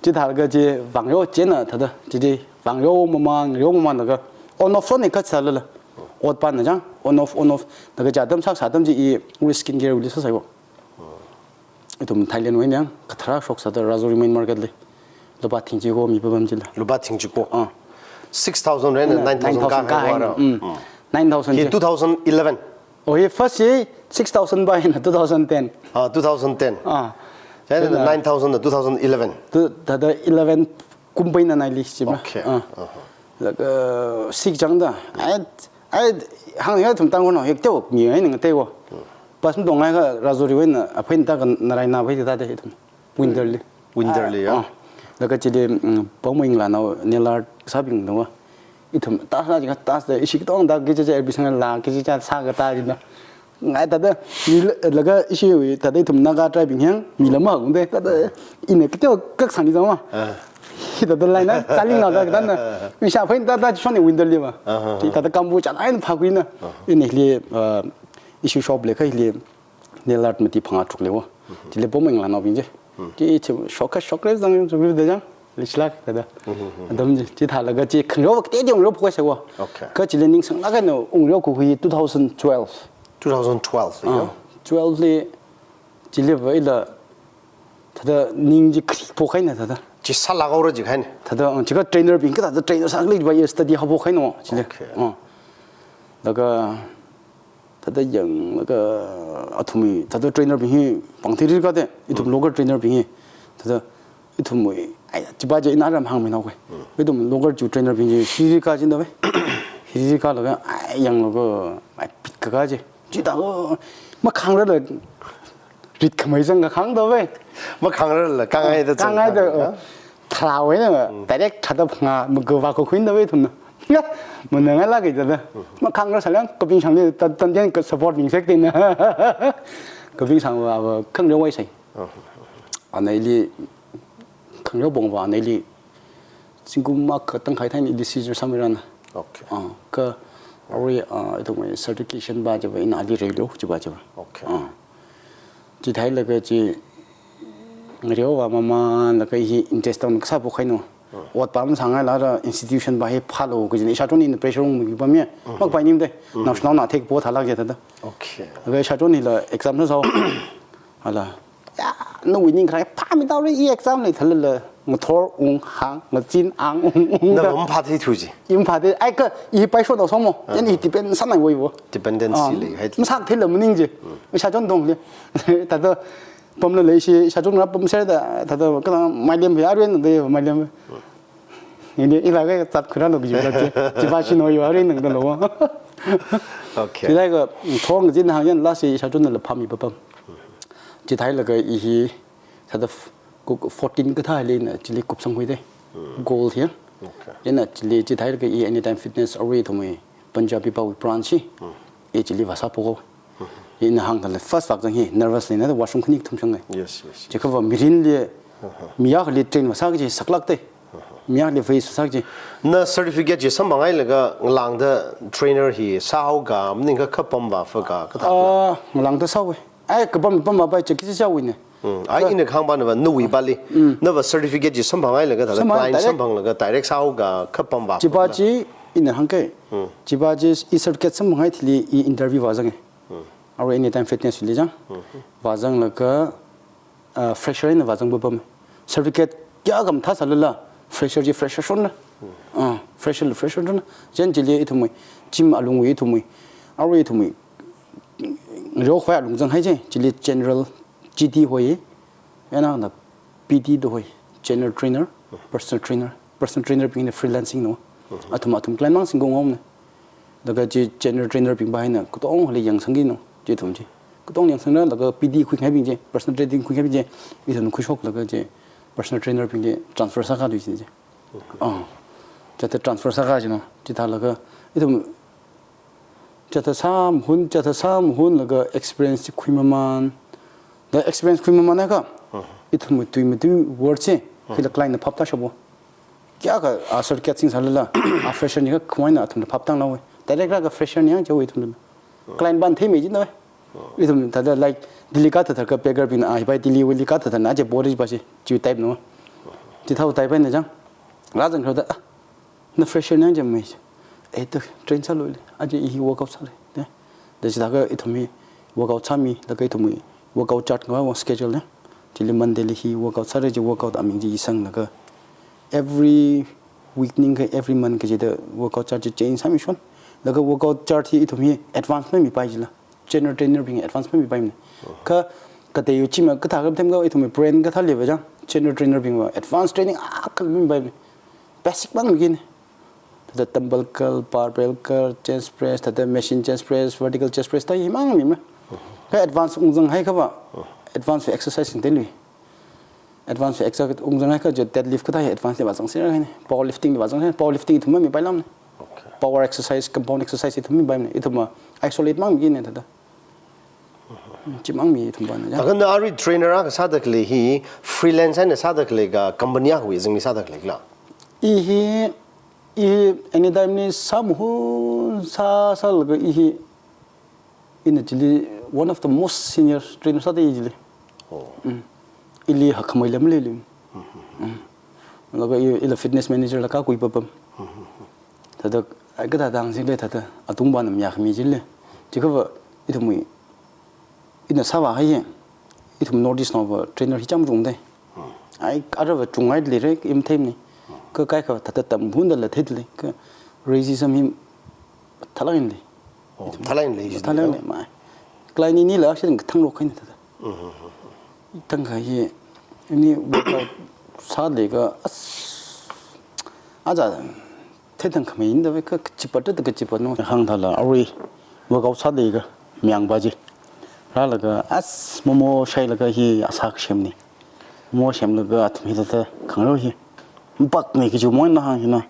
Chithālaga chi vang yo china thāda, chi chi vang yo mamang, yo mamang laga on off ne kachālala. Ot pa na jang, on off, on off. Laga chi atam sāsā atam chi iwui skincare li sāsai wo. Ithum Thailand wui yang, kathara shok sāda Rajouri main market li. Lupā thingchi ko mi pabam chila. Lupā thingchi ko. Ah. Six thousand rand, nine thousand kahai wara. Mm. Nine thousand hi chi. Two thousand eleven. Oh, hi first hi six thousand ba hina two thousand ten. Ah, two thousand ten. Ah. China nine thousand na two thousand eleven. Tu, thāda eleven kumbai na nai li chima. Okay. Ah. Laga sik chang da. Ai, ai, hāng ya thum tang wo no, hek teo mi ai ning teo. Pas mi dong ai ka Rajouri wui na, aphain ta ka Narayana wui ta de thum. Winter li. Winter li, ya. Ah. Laga chili, mm, pong mo ing la nao, nail art sābing nao. Ithum, ta sa jika, ta sa, ishi kitong da, kichi cha, ebi sang la, kichi cha, sa ka ta jina. Ngai thāda, mi la-, laga ishi wui, thāda ithum Naga tribe bing yang, mi lama hung de, thāda, ina kiteo kak sang ni zama. Ah. Hi thāda lai na, chaling na da, thāda na. Mi sha phain thāda, chon ni winter li ba. Ah, ah, ah. Thāda kambu chan ai na phakui na. Ah. Ina li, uh, ishi shop li ka li. Nail art mati phangā tharuk leiwo. Chili pom engla nao bing chi. Chi, chi shoka shokre zang, zang de jang. Li chilak thāda. Adam chi, chithālaga chi khangreo kate di ungreo phokoi saiwo. Okay. Ka chili ningsang laga no ungreo khuihui two thousand twelve. Two thousand twelve li, ah, yo? Twelve li chili va ila thāda ning chi khri phokhaina thāda. Chi sālak aura chi khaina. Thāda, ah, chika trainer bing ka thāda trainer sākli va study ha phokhaino chili. Okay. Ah. Laga thāda yanglaga athumwui, thāda trainer bing hi pāng thiri ka de, ithum local trainer bing hi, thāda ithumwui, ai, chipa je ina ram hāngmi nao kwe. Ithum local chu trainer bing hi, hiri ka jin da ve. Hiri kalaga, ai, yanglaga, ai, pit ka ka je. Chithālaga, makhangrala, rit khamei zang ka khang da ve. Makhangrala, kangai da zang kangai da, ka, oh. Tharāwui na, direct thāda phangā, magava ko khuin da ve thumna. Ya, mana ngai la ke thāda. Makhangra salang, kaping sang le, tan, tan jen ka support ning sek tin. Kaping sang va, va, khangreo wai sai. Ana ili, khangreo bong va, ana ili, singkum ma ka tangkhai thaini ili seizure samrana. Okay. Ah, ka, arui, ah, ithumwui certification ba je va, ina ali rei lo, je va, je va. Okay. Ah. Chithālaga chi, ngareo va mama, laga hi interest tang kasā phokhaino. Ot pam sangai la ra institution ba hi phalo, kajin isha chon in pressure ung mi pam ye. Mak pai nim de. National na thek po thalak je thāda. Okay. Laga isha chon hi la exam na sao. Hala. Ya, nawui ning kharai phami tau re, i exam lei thalala. Ngathor ung hāng, ngazin ang ung ung. Na da. Mapha thei thu ji. I mapha thei, ai ka, i pai shot da somo. Yan i depend sānai wai wo. Dependency lei, hai. Masak thei la maning je. Isha chon dong le. Thāda, pamla lei shi, isha chon ra pam ser da, thāda, ka na, mai lem he, arui na de, mai lem. Ini, ila ka, tat khura lo ki ju da je. Chipa shi no yo, arui nang da lo. Okay. Chithālaga, thong zin hāng yan la shi, isha chon la phami ba pam. Chithālaga, i hi, thāda f-, ku-, fourteen kathā leina, chili kupsang hui de. Gold hiya. Okay. Ina chili chithālaga i Anytime Fitness arui thumwui Punjabi pawui branch hi. I chili vāsā phoko. Ina hāng thāla first vak zang hi, nervous leina washroom khani kathum shang ngai. Yes, yes, yes. Chikha va mirin li, mi akhali train vāsā kaji saklak de. Mi akhali vei sāsā kaji. Na certificate ji samphang hailaga ngalāngda trainer hi sāhao ka, maning ka kapam va fa ka, kathā. Ah, ngalāngda sāhao. Ai, kapam, pam va pai cheki sāhao ne. Hmm, ai, ina kahāng ba na va, nawui ba li. Na va certificate ji samphang hailaga, thāda samphang client direct. Samphanglaga direct sāhao ka, kapam va. Chipa ji, ina hāng kai. Chipa ji, i certificate samphang hai thili, i interview vāzang e. Arui Anytime Fitness li jang. Vāzanglaga, ah, fresher ina vāzang ba pam. Certificate kayākha mathā sālala, fresher ji fresher shon la. Ah, fresher, fresher tuna. Chieina chili ithumwui, gym alungwui ithumwui, arui ithumwui, reo khwai alung zanghai chi, chili general G T hoi, ena na P T da hoi, general trainer, personal trainer, personal trainer bingna freelancing no. Athum, athum client mang singkong om ne. Laga chi general trainer bing ba haina, katongali yangsangki no, chi ithum chi. Katong yangsangna, laga P T khuingai bing chi, personal training khuingai bing chi, ithum khuishok laga chi, personal trainer bing chi, transfer sākathui chi chi. Ah. Chithāda transfer sāka chi no, chithālaga, ithum, chithāda sāmahun, chithāda sāmahun laga experience chi khuimaman. Da experience khuimaman ka, ithum matuimatui word chi, hila client na phap tāshappo. Kayākha, ah, certificate sing sālala, ah, fresher ni ka khuina athumna phap tānglākwe. Direct rāka fresher ni yang chawi ithumna. Client ban thei mi jin da. Ithum thāda, like, Delhi kathāda ka beggar bing, ah, hi pai Delhi wali kathāda na, je body ba chi, chi type no. Chithāda type na jang. Rāzang kho da, ah, na fresher ni yang je mi. Eh, to, train sālu le. Aja hi workout sāle. Ne? Da chithākha ithum hi workout sāmi, laga ithum hi workout chart nga wa schedule ne. Chili Monday li hi workout sāra chi workout aming chi isang laga. Every week ning ka every month ka chi da workout chart chi change sāmi shon. Laga workout chart hi ithum hi advance mamipai jila. General trainer bing advance mamipai ne. Kha, kateo chi ma kathā ka tem ka ithum hi brand kathā leiva jang. General trainer bing va advance training akha mamipai ne. Basic mang mi ne. Thāda dumbbell curl, barbell curl, chest press, thāda machine chest press, vertical chest press, thāda himang mi ma. Kha advance ungzanghai kha va, advance exercise sing teli. Advance exercise ungzanghai kha je deadlift kathā advance li vāzang sira ne. Powerlifting li vāzang sira, powerlifting ithum mamipai lam ne. Okay. Power exercise, compound exercise ithum mipai ne. Ithum ma isolate mang mi ne thāda. Chimang mi ithum ban ya. Akan na arui trainer akha sāda khalei hi freelance eina sāda khalei ka company akhawui azingli sāda khalei kala? I hi, i hi anytime ni sāmahun sā, sālaga i hi, ina chili one of the most senior trainer sāda i chili. Oh. Mm. Ili hakkhamei lam lili. Mm. Laga i, ila fitness manager la kakhui papam. Thāda, ai kathāda hāngsile thāda, atungban nam yakhami chili. Chikhava, ithumwui, ina sāvā hai ye, ithum North East na va trainer hi chāmchung de. Ai, ara va chungngai lire, i matheimane. Kha kaikha thāda tamhunda la theile, kha racism hi thalangin le. Oh, thalangin le, thalangin le, mai. Client ini la, shi thang ro kaina thāda. Thang ka ye, ini workout sāle ka, as, aja, thethang khamei inda ve ka, kachipa da kachipa no. Hāngthala, arui, workout sāle ka, myang ba chi. Rālaga, as, momo shailaga hi asā kasem ne. Momo semlaga athum hi thāda khangareo hi. Mpakne kaji moina hāng hi na.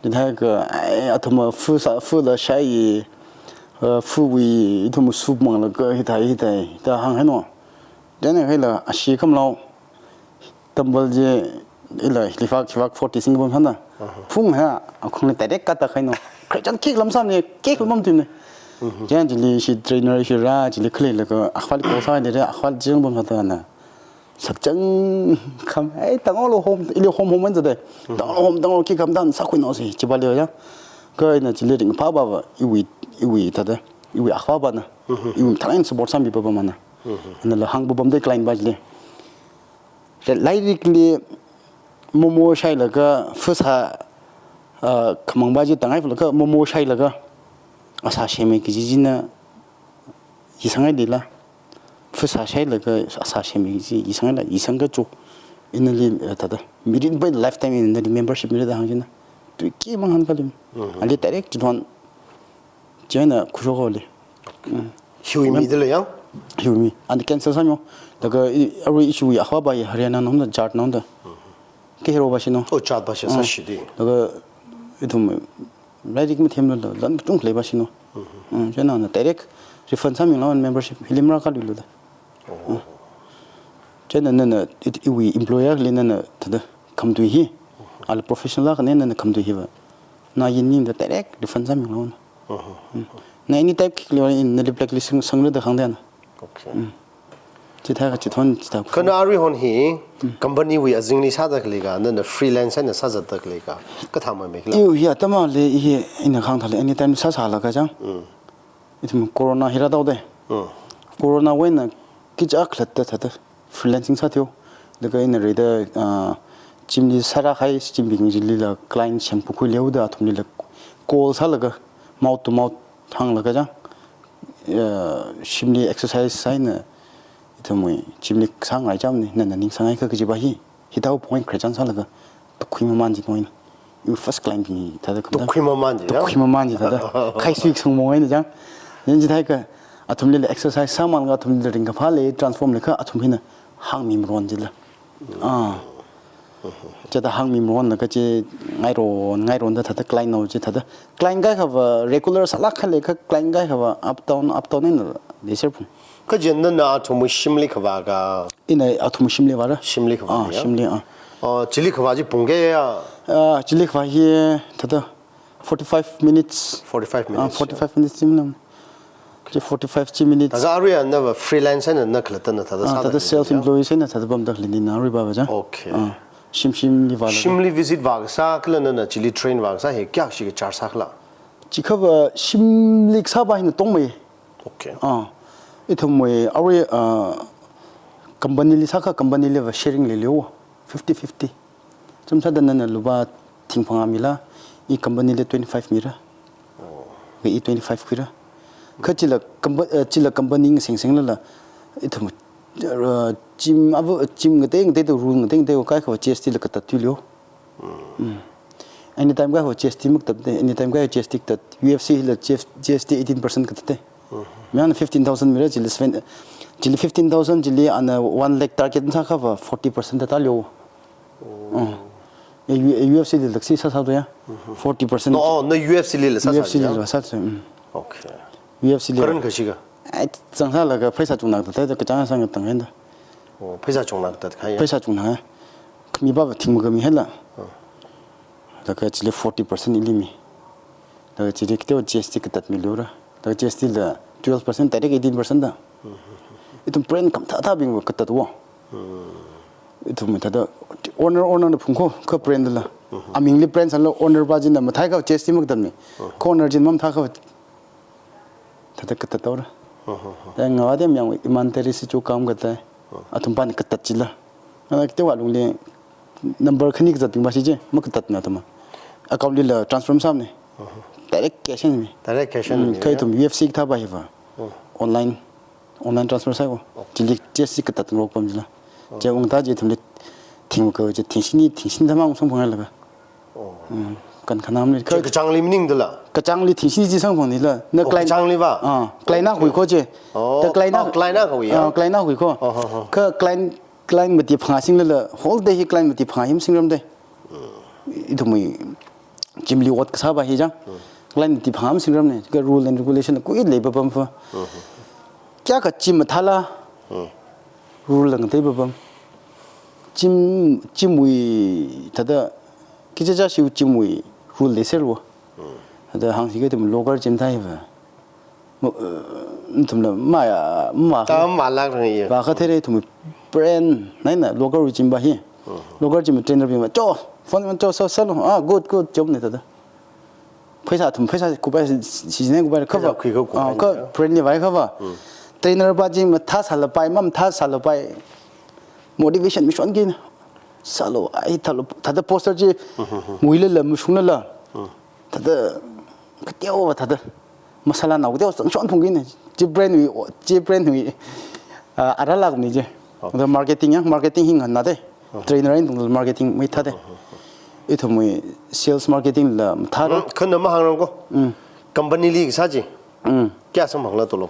Dithai ka, ai, athum fu sā, fu la shai, uh, fuwui, ithum soup manglaga hithai, hithai, da hāng hai no. Dene haila, ashi khamlao. Dumbbell chi ila hili fak, hili fak forty sing bom hana. Phung ha, akhung ni direct kata khai no. Khrichan kick lam sam ni, kick lam tum ni. Jan chili shi trainer shi rā, chili khalei laga, akhwal ko sā ni re, akhwal jing bom hata na. Sakchang kham, ai, tangolo home, ili home home man zade. Tangolo home, tangolo kick kham dan sa khui no si, chiba leo ya. Ka ina chili ringphā ba ba, iwui, iwui thāda, iwui akhwaba na. Iwui tharan support sam bi ba ba mana. Ana la hāng ba bam de client ba chili. Lairikli momo shailaga first ha, ah, khamang ba chi tangai phulaga momo shailaga asā sheme kaji china yisangai dila. First ha shailaga asā sheme kaji yisangai la, yisang kacho. Inali, eh, thāda. Mirin bai lifetime inali membership mirin da hāng china. Tui ki mang hāng kalim. Ali direct chithon China khuishok haole. Mm. Hiwui mi de le yang? Hiwui mi. Ani cancel sāmi. Laga i, arui ishiwui akhwaba i Haryana nong da, Jat nong da. Ke hero ba shino. Oh, Jat ba shi sā shi de. Laga ithum lairik mathemla la, lan chung lei ba shino. Mm, China na direct refund sāmi la membership. Hilimra ka lulu da. Oh. China nana, it, iwui employer li nana, thāda, khamtui hi. Ala professional la kane nana khamtui hi ba. Na yin ning da direct refund sāmi la. Mm. Na any type kick liwa in na black list sang, sang da khang da na. Okay. Mm. Chithā ka chithon chithā. Kana arui hon hi, company wui azingli sāda khalei ka, nana freelance na sāzatda khalei ka, kathā mai mai kala? Iwui hi atam ali hi ina khang thale anytime sāsālaga chang. Mm. Ithum corona hi rātao de. Mm. Corona wui eina kicha khalat da thāda freelancing sātheo. Laga ina rida, ah, Gymli sāra khai, gymbing chilila client semphangkhui leihaoda athumlila call sālaga, mouth to mouth hānglaga chang, eh, shimli exercise eina, ithumwui gymli sāngai chāmni, nana ning sāngai kha kajiva hi, hithāda point create chang sālaga, tukhui maman chi noina. Iwui first client bing thāda khamda. Tukhui maman chi, ya? Tukhui maman chi thāda. Khai sui sung mong eina chang. Ning chithākha, athumlila exercise sāmalaga athumlila ringkaphā lei, transform lei kha athum hina hāngmi maron chila. Ah. Chithāda hāngmi maronlaga chi ngairon, ngaironda thāda client nao chi thāda. Client kaikhava regular sālāk khalei kha client kaikhava up down, up down eina leiserphung. Kha chieina nana athumwui shimli khavā ka? Ina athumwui shimli vāra. Shimli khavā, ah, ya? Shimli, ah. Oh, chili khavā chi pung kayā? Ah, chili khavā hi thāda forty-five minutes. Forty-five minutes, ah, forty-five minutes chimnam. Chi forty-five chi minutes. Thākha aruiva nava freelance eina na khalattana thāda, ah, sāda thāda khalei self ya? Employee eina thāda pamda khalei nina aruiva va chang. Okay. Ah, shim shimli vālaga. Shimli visit vākasā kala nana chili train vākasā hi kayākha charge sākhala? Chikhava shimli kasāva hina tongmei. Okay. Ah, ithumwui arui, ah, company li sākha company liva sharing leilei, fifty fifty. Chumsāda nana lupā thing phangā mila, i company li twenty-five mira. Oh. Kha i twenty-five khuira. Kha chila compa-, eh, chila company ngaseng senglala, ithum, eh, gym ava, gym ngatei ngateida, rule ngatei ngateida kaikhava G S T la katat tui leiya. Mm. Mm. Anytime kaikhava G S T makatat te, anytime kaikhava G S T katat, U F C la G S T eighteen percent katat te. Mm. Mayarna fifteen thousand mira, chili seven, chili fifteen thousand, chili ana one lakh target masāakhava forty percent tata leiya. Oh. Mm. Eh, U-, eh, U F C lila kashi sāsāda ya. Mm-hmm. Forty percent. No, oh, na U F C lila sāsā ya? U F C lila sāsā, mm. Okay. U F C lila. Karan kashi ka? Ai, zangsālaga pheisā chungnā katat, kachāng sāngatang henda. Oh, pheisā chungnā katat kha ya? Pheisā chungnā. Khami pava thing makhami hela. Oh. Laga chili forty percent ili mi. Laga chili kateowa G S T katat mi lura. Laga G S T la twelve percent, direct eighteen percent da. Mm-hmm. Ithum brand khamathā thābingva katatwa. Mm. Ithum thāda owner, owner na phungkho, kha brand la. Mm-hmm. Amingli brand sālala owner pa china mathāakha G S T makatat mi. Mm-hmm. Kha owner china mamathāakha thāda katat haora. Mm-hmm. Thāda ngavāda mayang iman teri si chu kam katai. Mm. Athum pāna katat chila. Ana kateowa lungli number khani kazatbing pa si chi, makatatna athum. Account lila transfer masāmana. Uh-huh. Direct cash eina mi. Direct cash eina mi, mm, kha ya? Ithum U F C kathā pa hiva. Uh. Online, online transfer sāya. Okay. Chili G S T katat ngarok pam chila. Uh. Chi ungta chi ithumli thing ka chi thing shini, thing shini thamang samphang laga. Oh. Mm, kan khanam ni. Chi kachāngli maningdala? Kachāngli thing shini chi samphang nila. Na, oh, client, kachāngli va? Ah, client na, okay, huikho chi. Oh, ta client na, oh, client na huiya? Ah, client na huikho. Oh, oh, oh. Kha client client mati phangā singlala, whole day hi client mati phangā hi masingram de. Mm. Ithumwui gym li ot kasā pa hi chang. Mm. Client mati phangā masingramna, kha rule and regulation kui lei papam pha. Mm-hmm. Kayākha gym mathāla, mm, rule la ngatei papam. Gym, gym wui thāda, kachichāshiwui gym wui rule leiserwa. Mm. Thāda hāngsi kha ithum local gym thāi va. Mo-, eh, ithumla maya, ma. Ta malak rang iya. Vākha theira ithum brand, naina local gym pa hi. Mhm. Local gym trainer bing ma, "Cho, phone ma cho, sā, sālu. Ah, good, good, chom ne," thāda. Pheisā ithum, pheisā kupai si, si ne kupai kha va. Pheisā khui kha kupai. Ah, kha ne, ya. Brand li vāi kha va. Hmm. Trainer pa chi mathāsālapai, mamathāsālapai. Motivation mi shon kina. Sālu, ai thālu, thāda poster chi, mhm, mhm, nguilala, mashunglala. Hmm. Thāda kateowa thāda. Masāla nao kateowa zangshon phungkina. Chi brand wui, chi brand wui, ah, aralak ni chi. Okay. Thāda marketing ya, marketing hi ngana de. Okay. Trainer eina tungda marketing mathā de. Okay. Ithumwui sales marketing la mathāra. Hmm, kha na mahāngrang ko. Hmm. Company li kasā chi. Hmm. Kayā samphangla tolop?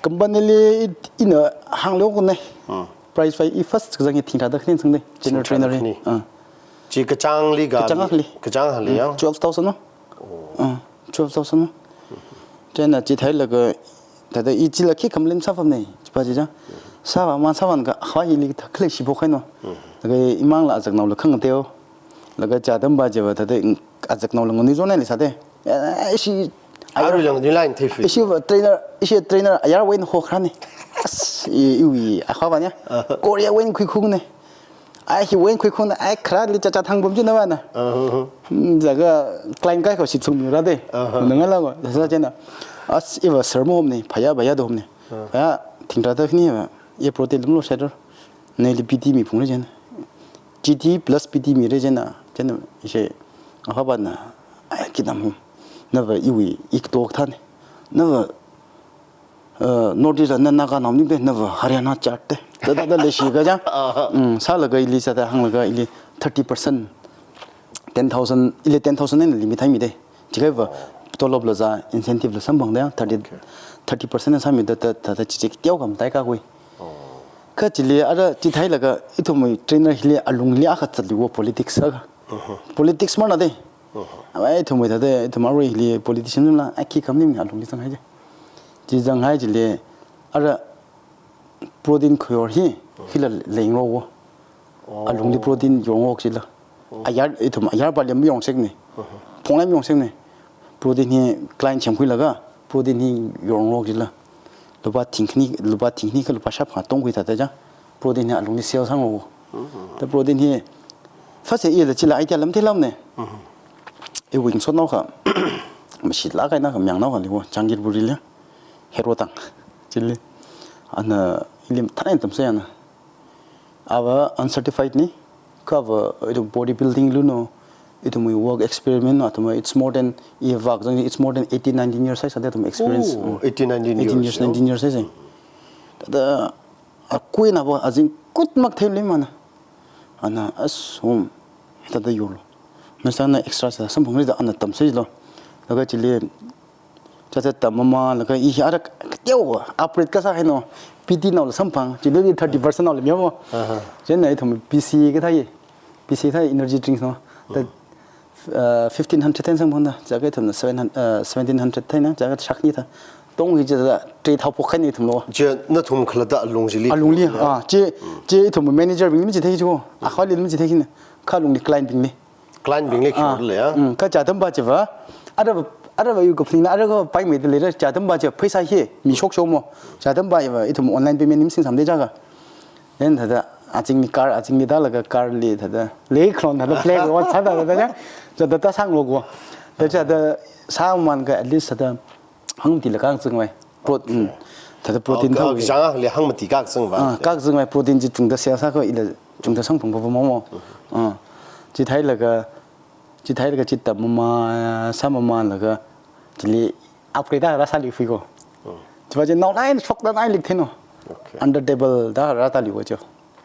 Company li i, ina hānglu kone. Hmm. Price pa i first kazang hi thingthāda khani sangde. General trainer hi. Thingthāda khani. Ah. Chi kachāngli ka? Kachāng akhali. Kachāng akhali ya? Hmm. Twelve thousand no? Oh. Ah, twelve thousand no. Chieina chithālaga, thāda i chila khi complain sāpamna, chi pa chi chang. Sāpam, sāpam kha, hwa hili thākhalei shiphok haino. Mhm. Laga imangla azak naola khangateo. Laga chātam pa chiva thāda azak naola nganui zona li sāde. Eh, ishi, arui lang ni line thei free. Ishi trainer, ishi trainer, ayar win ho kharani. As, i, iwui, akhava nya. Aha. Korea win khuikhung ne. Ai, hi win khuikhung ne, ai, kharali cha cha thang bom chi na va na. Aha. Hmm, zaga client kaikho shitsung mi ra de. Aha. Nunga la go, sa chieina. As, iva sir mo hom ne, phaya, phaya do hom ne. Aha. Phaya, thingthāda khani va, ye protein lumlo shatter. Neli P T mi phungra chieina. G T plus P T mira chieina, chieina ishe, akhapana, ai, kidam hum. Nava iwui, ik tok thane. Nava, uh, North East na Naga nam ni be, nava Haryana chart te. Thāda thāda leishi kaja. Aha. Mm, sālaga ili sāda hānglaga ili thirty percent, ten thousand, ili ten thousand eina limit haimi de. Chikhaiva tolop la zā, incentive la samphangda, thirty, Okay. thirty percent sāmida, thāda, thāda chichik teokha matai kakhui. Oh. Kha chili ara chitheilaga ithumwui trainer hili alungli akha zatluiwo politics akha. Uh-huh. Politics marna de. Uh-huh. Awai ithumwui thāda, ithum aruili politician la, ai khi khamni alungli zanghai je. Chi zanghai chili ara protein khuiyor hi, hila leingrowo. Oh. Alungli protein yorngo chila. Oh. Ayar, ithum ayarpali mayongsekne. Uh-huh. Phonglai mayongsekne. Protein hi client semkhuilaga, protein hi yorngo chila. Lupā thingkhani, lupā thingkhani kha lupā shāphangā tongkhui thāda ja. Protein hi alungli sale sāngo. Uh-huh. Thāda protein hi, first ila chila idea lam thelamne. Uh-huh. Iwui ngasotnao kha, mashit lāk eina kha mayangnaokha leiwo, Jangkirpuri li. Hero tang. Chili. Ana ili tharan tamsei ana. Ava uncertified ne, kha ava ithum bodybuilding luno, ithumwui work experiment no, athumwui it's more than, i vak zang, it's more than eighteen, nineteen years haisāda athum experience. Oh, Mm. eighteen, nineteen eighteen years, years, no? nineteen years haisai. Thāda, akuina ava azing kut mak theilei mana. Ana, as home, thāda yolo. Masana extra sā samphangrida ana tamseilo. Laga chili, Chithāda tamamalaga i hi ara teowa, upgrade kasā haino, P T naola samphang, chili thirty percent naola miyo mo. Aha. Chieina ithum P C kathā ye, P C thā energy drinks no. The, Mm. uh, fifteen hundred ten samphangda, chiakha ithumna seven hundred, uh, seventeen hundred theina, chiakha shakni thā. Tong hi chithāda, trade thao phokhaini ithumlo. Chi nathum khalatta alung chili. Alungli, Yeah. ah, chi, Mm. chi ithum manager bingli machithei chi ko, akhali machithei kina, kha alungli client bingli. Client bingli Ah, khayor le ya. mm, kha chithāda pa chiva, ara, ara va yu kapling la, ara va paimeida leira, chithāda pa chiva, pheisā hi, mi shokshok mo, chithāda pa chiva, ithum online payment ni masing sāmde chiakha. Then thāda, azingli car, azingli tālaga car li thāda, lei khron thāda, play lo, sāda thāda ya, chithāda tāsanglo ko. Thāda chithāda, sāman kha at least thāda, hangmati la kakzang vai. Pro-, mm. Thāda protein Ah, thao ah, ke. Jang ah le hangmati kakzang vai. Ah, kakzang vai protein chi chungda sale sākha ila chungda samphang papa mo mo. Ah. Chitheilaga, chitheilaga chithā mama, sāmamalaga, chili upgrade da rāsāluifui ko. Oh. Chiva chi naonai shokda nai lik theno. Okay. Under table da rātāluiwo chi.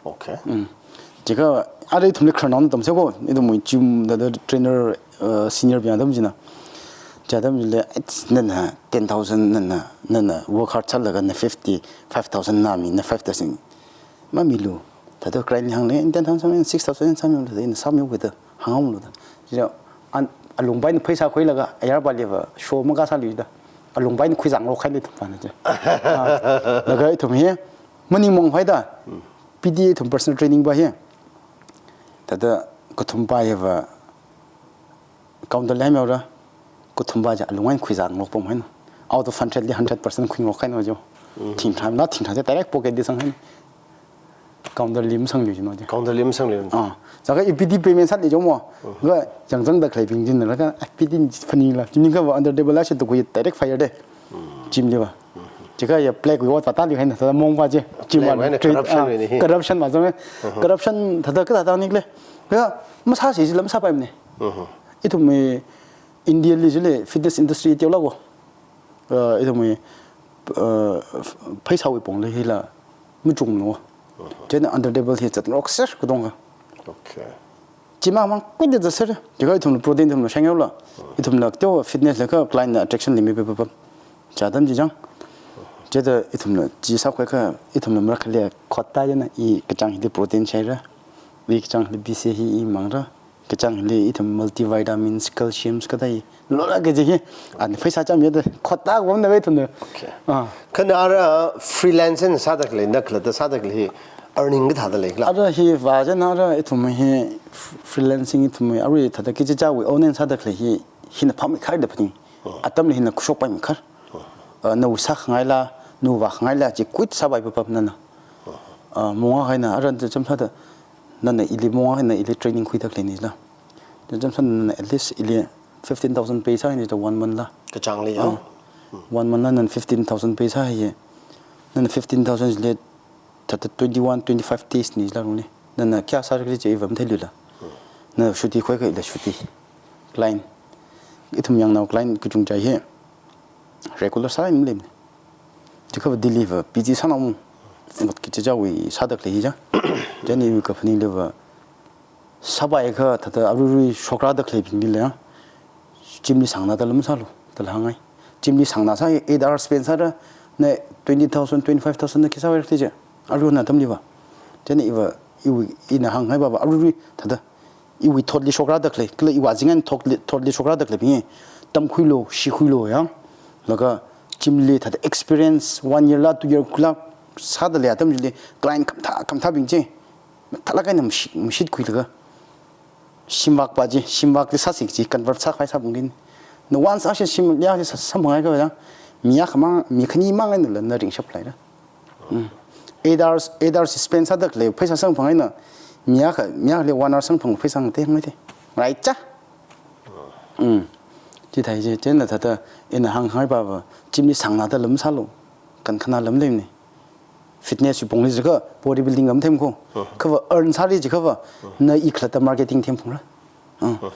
Okay. Mm. Chiakha, ara ithumli khranao tamsei ko, ithumwui gym da, da trainer, uh, senior bing atam china. Chi atam chili, it's, nana ten thousand, nana, nana work hard sālaga na fifty, five thousand na mi, na five thousand. Mamilu, thāda client hāngle, ten thousand, six thousand, sāmilu, thāda ina sāmilu kida, hānglu da. Chieina, an, alungpaina pheisā khuilaga, ayarpali va, show makasāluida. Alungpaina khuizanglo khaili ithum pana chi. Ah, laga ithum hi, maningmang haida. Hmm. P T ithum personal training pa hi. Thāda kathum pa hiva counter li miora. Kathum pa chi alung eina khuizanglok pam haino. Out of hundred li hundred percent khuinglok haino jo. Mm. Thingthan la thingthan chi direct pocket li sang haino. Counter li masangluino jo. Counter li masangluino. Ah. Sākha i P T payment sāli jo mo. Mm. Ga jangzang da khalei bing china laga, ah, P T phaningla. Chimni kha va under table la shi to khui direct fire de. Mm. Gym li va. Chiakha ya play khui wa tata li haina, thāda mong pa chi. Chi Play ma wa na trade, corruption ah, ni hi. Corruption ma zang. Uh-huh. Corruption thāda kathāda ni le. Ya, masāsi si la masāpaimane. Uh-huh. Ithumwui India li chili fitness industry teolako. Uh, ithumwui, uh, pheisāwui pongli hila machunglo. Uh-huh. Chieina under table hi zatrok ser katongkha. Okay. Chi mamang kuida zaser, chiakha ithumla protein ithumla shang yaola. Ithumla teo fitness la kha client na attraction limit pe pe pe. Chi atam chi chang. Chithāda ithumla chi sākhuiakha, ithumla marakhali khot ta chieina i kachāng hili protein shaira. I kachāng hili B C A A hi i mangra. Kachāng hili ithum multivitamins, calciums kathā i. Lola kaji hi. An pheisā chām yada. Khot ta wamna ve ithumla. Okay. Ah. Kha na ara freelance na sāda khalei, na khalatta sāda khalei hi earning kathāda leikhala? Ara hi va chieina ara ithum hi f-, freelancing ithum hi arui thāda kichichāwui own sāda khalei hi, hina phāmeikhar da phaning. Oh. Atamli hina khuishokpaikhar. Oh. Uh, nawui sākhangaila, nawui vākhangaila, chi kuit sāpai papam nana. Oh. Uh, mong akha eina ara chānjam sāda, nana ili mong akha eina ili training khuida khaleina la. Chānjam sāda nana at least ili fifteen thousand pay sāhaina da one month la. Kachāngli, ya? Uh, one month la nana fifteen thousand pay sāhai. Nana fifteen thousand li thāda twenty-one, twenty-five days ni la runi. Nana kayā sāra khala chi iva matheiluila. Na chutti khuiakha ila chutti. Client. Ithum yangnao client kachungkha hi regular sālāk eina maleimana. Chiakha Delhi va busy sānao. Ngut kachichāwui sāda khalei hi chang. Chieina iwui kaphaningliva sāpaiakha thāda aruirui shokrada khaleibinglila, chimli sāngnada lam sālu, dala hāngngai. Chimli sāngna sāya, eight hours spend sāra, na twenty thousand, twenty-five thousand na khi sāhaira khala chi. Aruihon atamliva. Chieina iva, iwui, ina hāngngaiva va, aruirui thāda iwui thotli shokrada khalei, kala iwui azing eina thotli, thotli shokrada khaleibing hi tamkhuilu, shikhuilu yang. Laga chimli thāda experience one year la, two year kula sāda lei atam chili client khamathā, khamathābing chi mathālāk eina mashi-, mashitkhuilaga shimvakpa chi, shimvakli sāsi kaji convert sākhavai sāphungki. Na once ashi shimli ashi sā-, samphangakha yang, mi akhamang, mi khanimang einala na ringshap leira. Mm. Eight hours, eight hours spend sāda khalei pheisā samphang eina, mi akha, mi akhali one hour samphang pheisā ngatei hāngngaite. Right cha? Mm. Chithāi chi, chieina thāda ina hāngngai pava, chimli sāngnada lam sālu, kankhanā lam leimana. Fitness wui pongli jiakha bodybuilding lam themkho. Khava earn sāra chiakhava, na i khalatta marketing themphungra. Ah.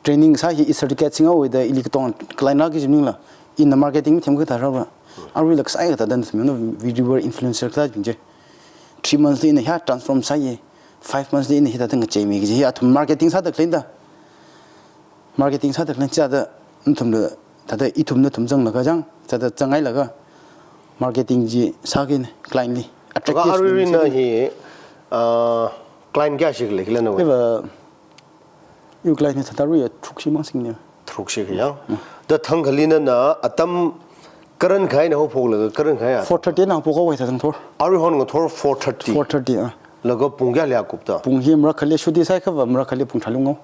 Training sā hi i certificate singhaoda ili katonga client rāki kaji maningla, ina marketing themkha thāra va. Aruila kasā kathāda nathum video influencer kathābing chi. Three months li ina hiyā transform sāya. Five months li ina hithāda ngacheimi kaji hi athum marketing sāda khaleina da. Marketing sāda khaleina chithāda nathumla, thāda ithum nathum zanglaga chang, thāda zanghailaga marketing chi sāki na client li. Attractive. Kha aruirui na hi, ah, client kayāshi khalei khala nawui? Iva, iwui client hi thāda aruiya tharuk shimang singna. Tharuk shi kha yang. Mm. Da thangkhali nana atam karankahai eina haophoklaga karankahai a? Four thirty eina haophok haowa thāda ngathor. Aruihon ngathor four thirty. Four thirty, ah. Laga pung kayāli kupta? Pung hi marakhali chutti sāhaiakhava marakhali pung tharā unghaowa.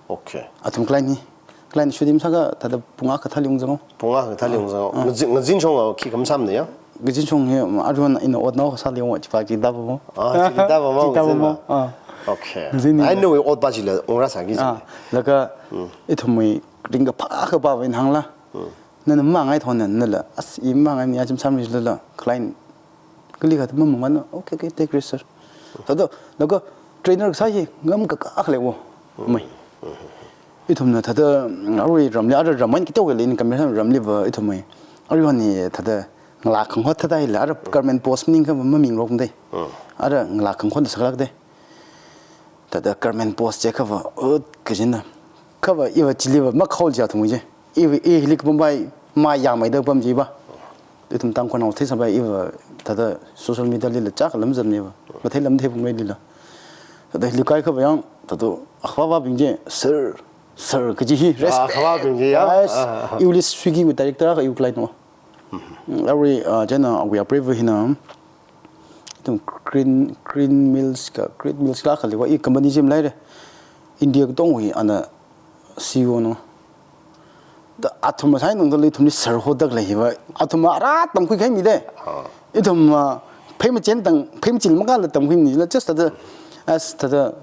Okay. Athum client hi. Client chutti masāakha thāda pung akha thāli ungzanghaowa. Pung akha thāli ungzanghaowa. Ah. Ngazin, ngazin shong a khi khamasāmana ya? Ngazin shong hi, aruihon ina otnao sāli unghaowa, chipa chi dava mo. Ah, chi dava mo, chi dava ngazin mo. Ah. Okay. Ngazin hi. Ai nawui otpa chila ungrāsāki chi. Ah, laga, mm, ithumwui ringkaphā kaphāva ina hāngla. Mm. Nana mangai thona, nala, as, i mangai ni achim samri lala, client kali kathā mamangmana, okay, okay, take risk, sir. Thāda, laga trainer kasā hi, ngamkakā khalei wo, mai. Ithumna thāda, arui ramli, ara ram eina kateokha leina kamera ramliva, ithum mai. Aruihon hi thāda, ngalā khanghot thāda hila, ara government post maningakha mamingrok mdei. Ara ngalā khanghot sālākdei. Thāda government post chiakhava, ut, kajina. Khava iva chiliva makhao chi athum chi. Iva, i hili kapam pai, mayāmeida pam chiva. Ithum Tangkhulnao theisāpai iva, thāda social media lila chak lam zatmiva. Mathei lam theiphungmeilila. Thāda hili kaikhava yang, thāda akhava bing chi, sir, sir, kaji hi, ah, respect. Akhava bing chi, ya? Yes. Ah, ah, ah. Iwuili Swiggy wui director akha iwui client no. Mm, arui, ah, chieina awui apreiva hina, ithum Green, Green Mills ka, Green Mills ka khalei wa, i company chi maleira. India katongwui ana C E O no. Da athum masai nung da lei ithumli sir hoda khalei hiva. Athum ara tamkhui kahaimi dei. Ah. Ithum, ah, phei machān tang, phei machil makala tamkhuimi la just thāda, as thāda,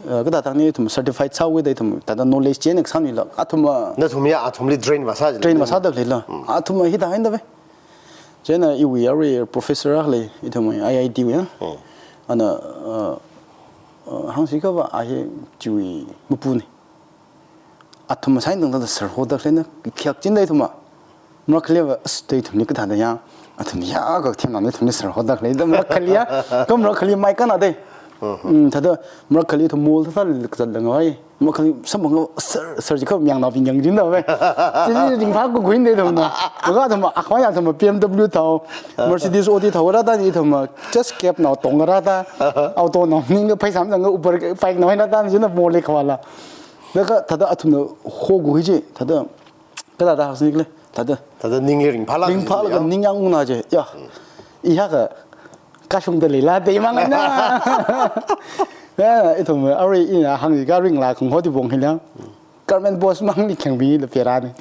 ah, kathā tangli ithum certified sāhaoda ithum thāda knowledge chieina kasāmila. Athum, ah, nathum ya athumli train vāsā, train vāsāda khaleila. Mm. Athum, ah, hithā haida ve. Chieina iwui arui professor akha lei, ithumwui I I T wui ya. Hmm. Ana, uh, uh, hāngsikhava a hi chiwui mapuna. Athum masai tangda sir hoda khaleina, khiyak chinda ithum a. Marakhaliva, as, da ithumli kathāda ya, athum ya kathemna ithumli sir hoda khaleida marakhali ya, ka marakhali mai kana dei. Hmm. Mm, thāda marakhali ithum mall thāda kazat lāngvai. Makhali samphang sir, sir jiakha mayangnaobing yangchinda ve. Chi ringphā kakhuina dei ithumna. Laga athum akhawui athum B M W thao, Mercedes Audi thao rāda ni ithum just cab nao tong rāda. Auto nao maningla pheisā mazang Uber bike nao eina rāda ni china mall li khavāla. Laga thāda athumna hogu hi chi, thāda kathāda hāngsāni khala, thāda. Thāda ningli ringphālāk, ringphālāka, ning yang ungna chi, ya. Hmm. I haka, kashungda leila, dei mangna. Ya, ithum, arui ina hāngli ka ringlā khanghot di pong hila. Government post mangli khangbingla perani.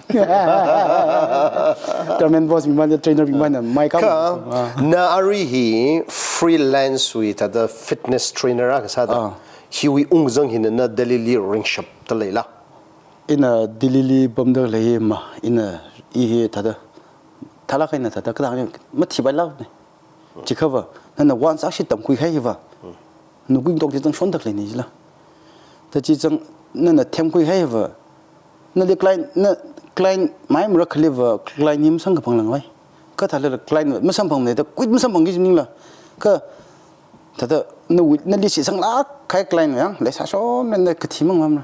Government post bingva, trainer bingva na, mai ka. Kha, ah, na arui hi freelance wui thāda fitness trainer akha sāda. Ah. Hiwui ungzang hina na Delhi li ringshapta leila. Ina Delhi li pamda lei ma, ina i hi thāda, thālāk eina thāda, kathā ni, mathipailauni. Chiakhava, nana once akhashi tamkhui kahai hiva. Nukui tok chi zang shontak leini jila. Ta chi zang nana themkhui haiva. Nali client, na client mai mara khaliva client hi masang kapang langvai. Kathālala client masamphangmana da quit masamphangki jimningla. Kathāda nawui, nali shitsang lāk kahai client yang, leisāshon manda kathi mang mamra.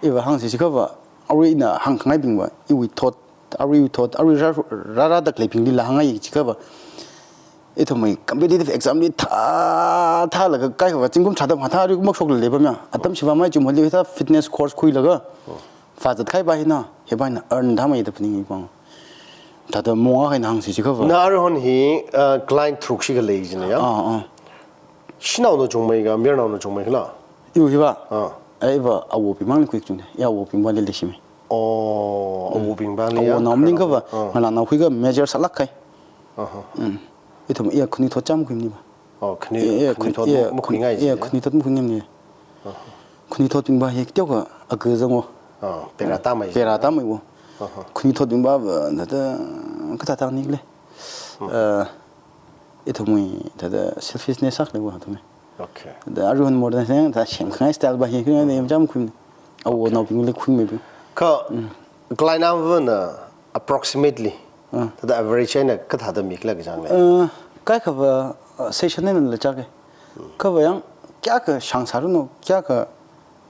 Iva hāngsi jiakhava, aruina hāngkhangaibingva, iwui thot, aruiwui thot, arui rā, rārāda khaleibinglila hāngngai jiakhava. Ithumwui competitive exam li thā, thālaga kaikhava zingkum tharāda mathā arui makshokla leipamya. Atam shivāmei chum holi thā fitness course khuilaga. Vāzat kahaiva hina, hiva hina earn thāmei da phaningi pang. Thāda mong akha eina hāngsi jiakhava. Na aruihon hi, uh, client tharuk shikha lei jina ya? Ah, ah. Shanaona chungmei ka, mayarnaona chungmei khala? Iwui hiva? Ah. Iva awobing mangli khui kachungna. Ya awobingvali leishimei. Oh, awobingvali ya? Awonao maningkhava, ah, ngalānao khuiakha major sālāk kahai. Aha. Mm. Ithum iya khanuithot chām khuimaniva. Oh, khani, eh, eh, khanuithot, eh, makhuingai, eh, jina? Khanuithot makhuingaimana. Aha. Khanuithotbingva hi teokha aga zangwo. Ah, pera tamei. Pera tameiwo. Aha. Khanuithotbingva, va, thāda, kathāda hāngni khala. Hmm. Eh, ithumwui, thāda selfishness sākhaleiwo, ithumwui. Okay. Da aruihon modern sāng, thā shemkhangai style va hi, khangai ne, chām khuimana. Okay. Awonaobingli khuimeibi. Kha, mm, client amavana approximately, ah, thāda average eina kathāda mikhala kachāng lei? Uh, kaikhava, uh, session einala chāka. Hmm. Khava yang, kayākha shang sāranu, kayākha,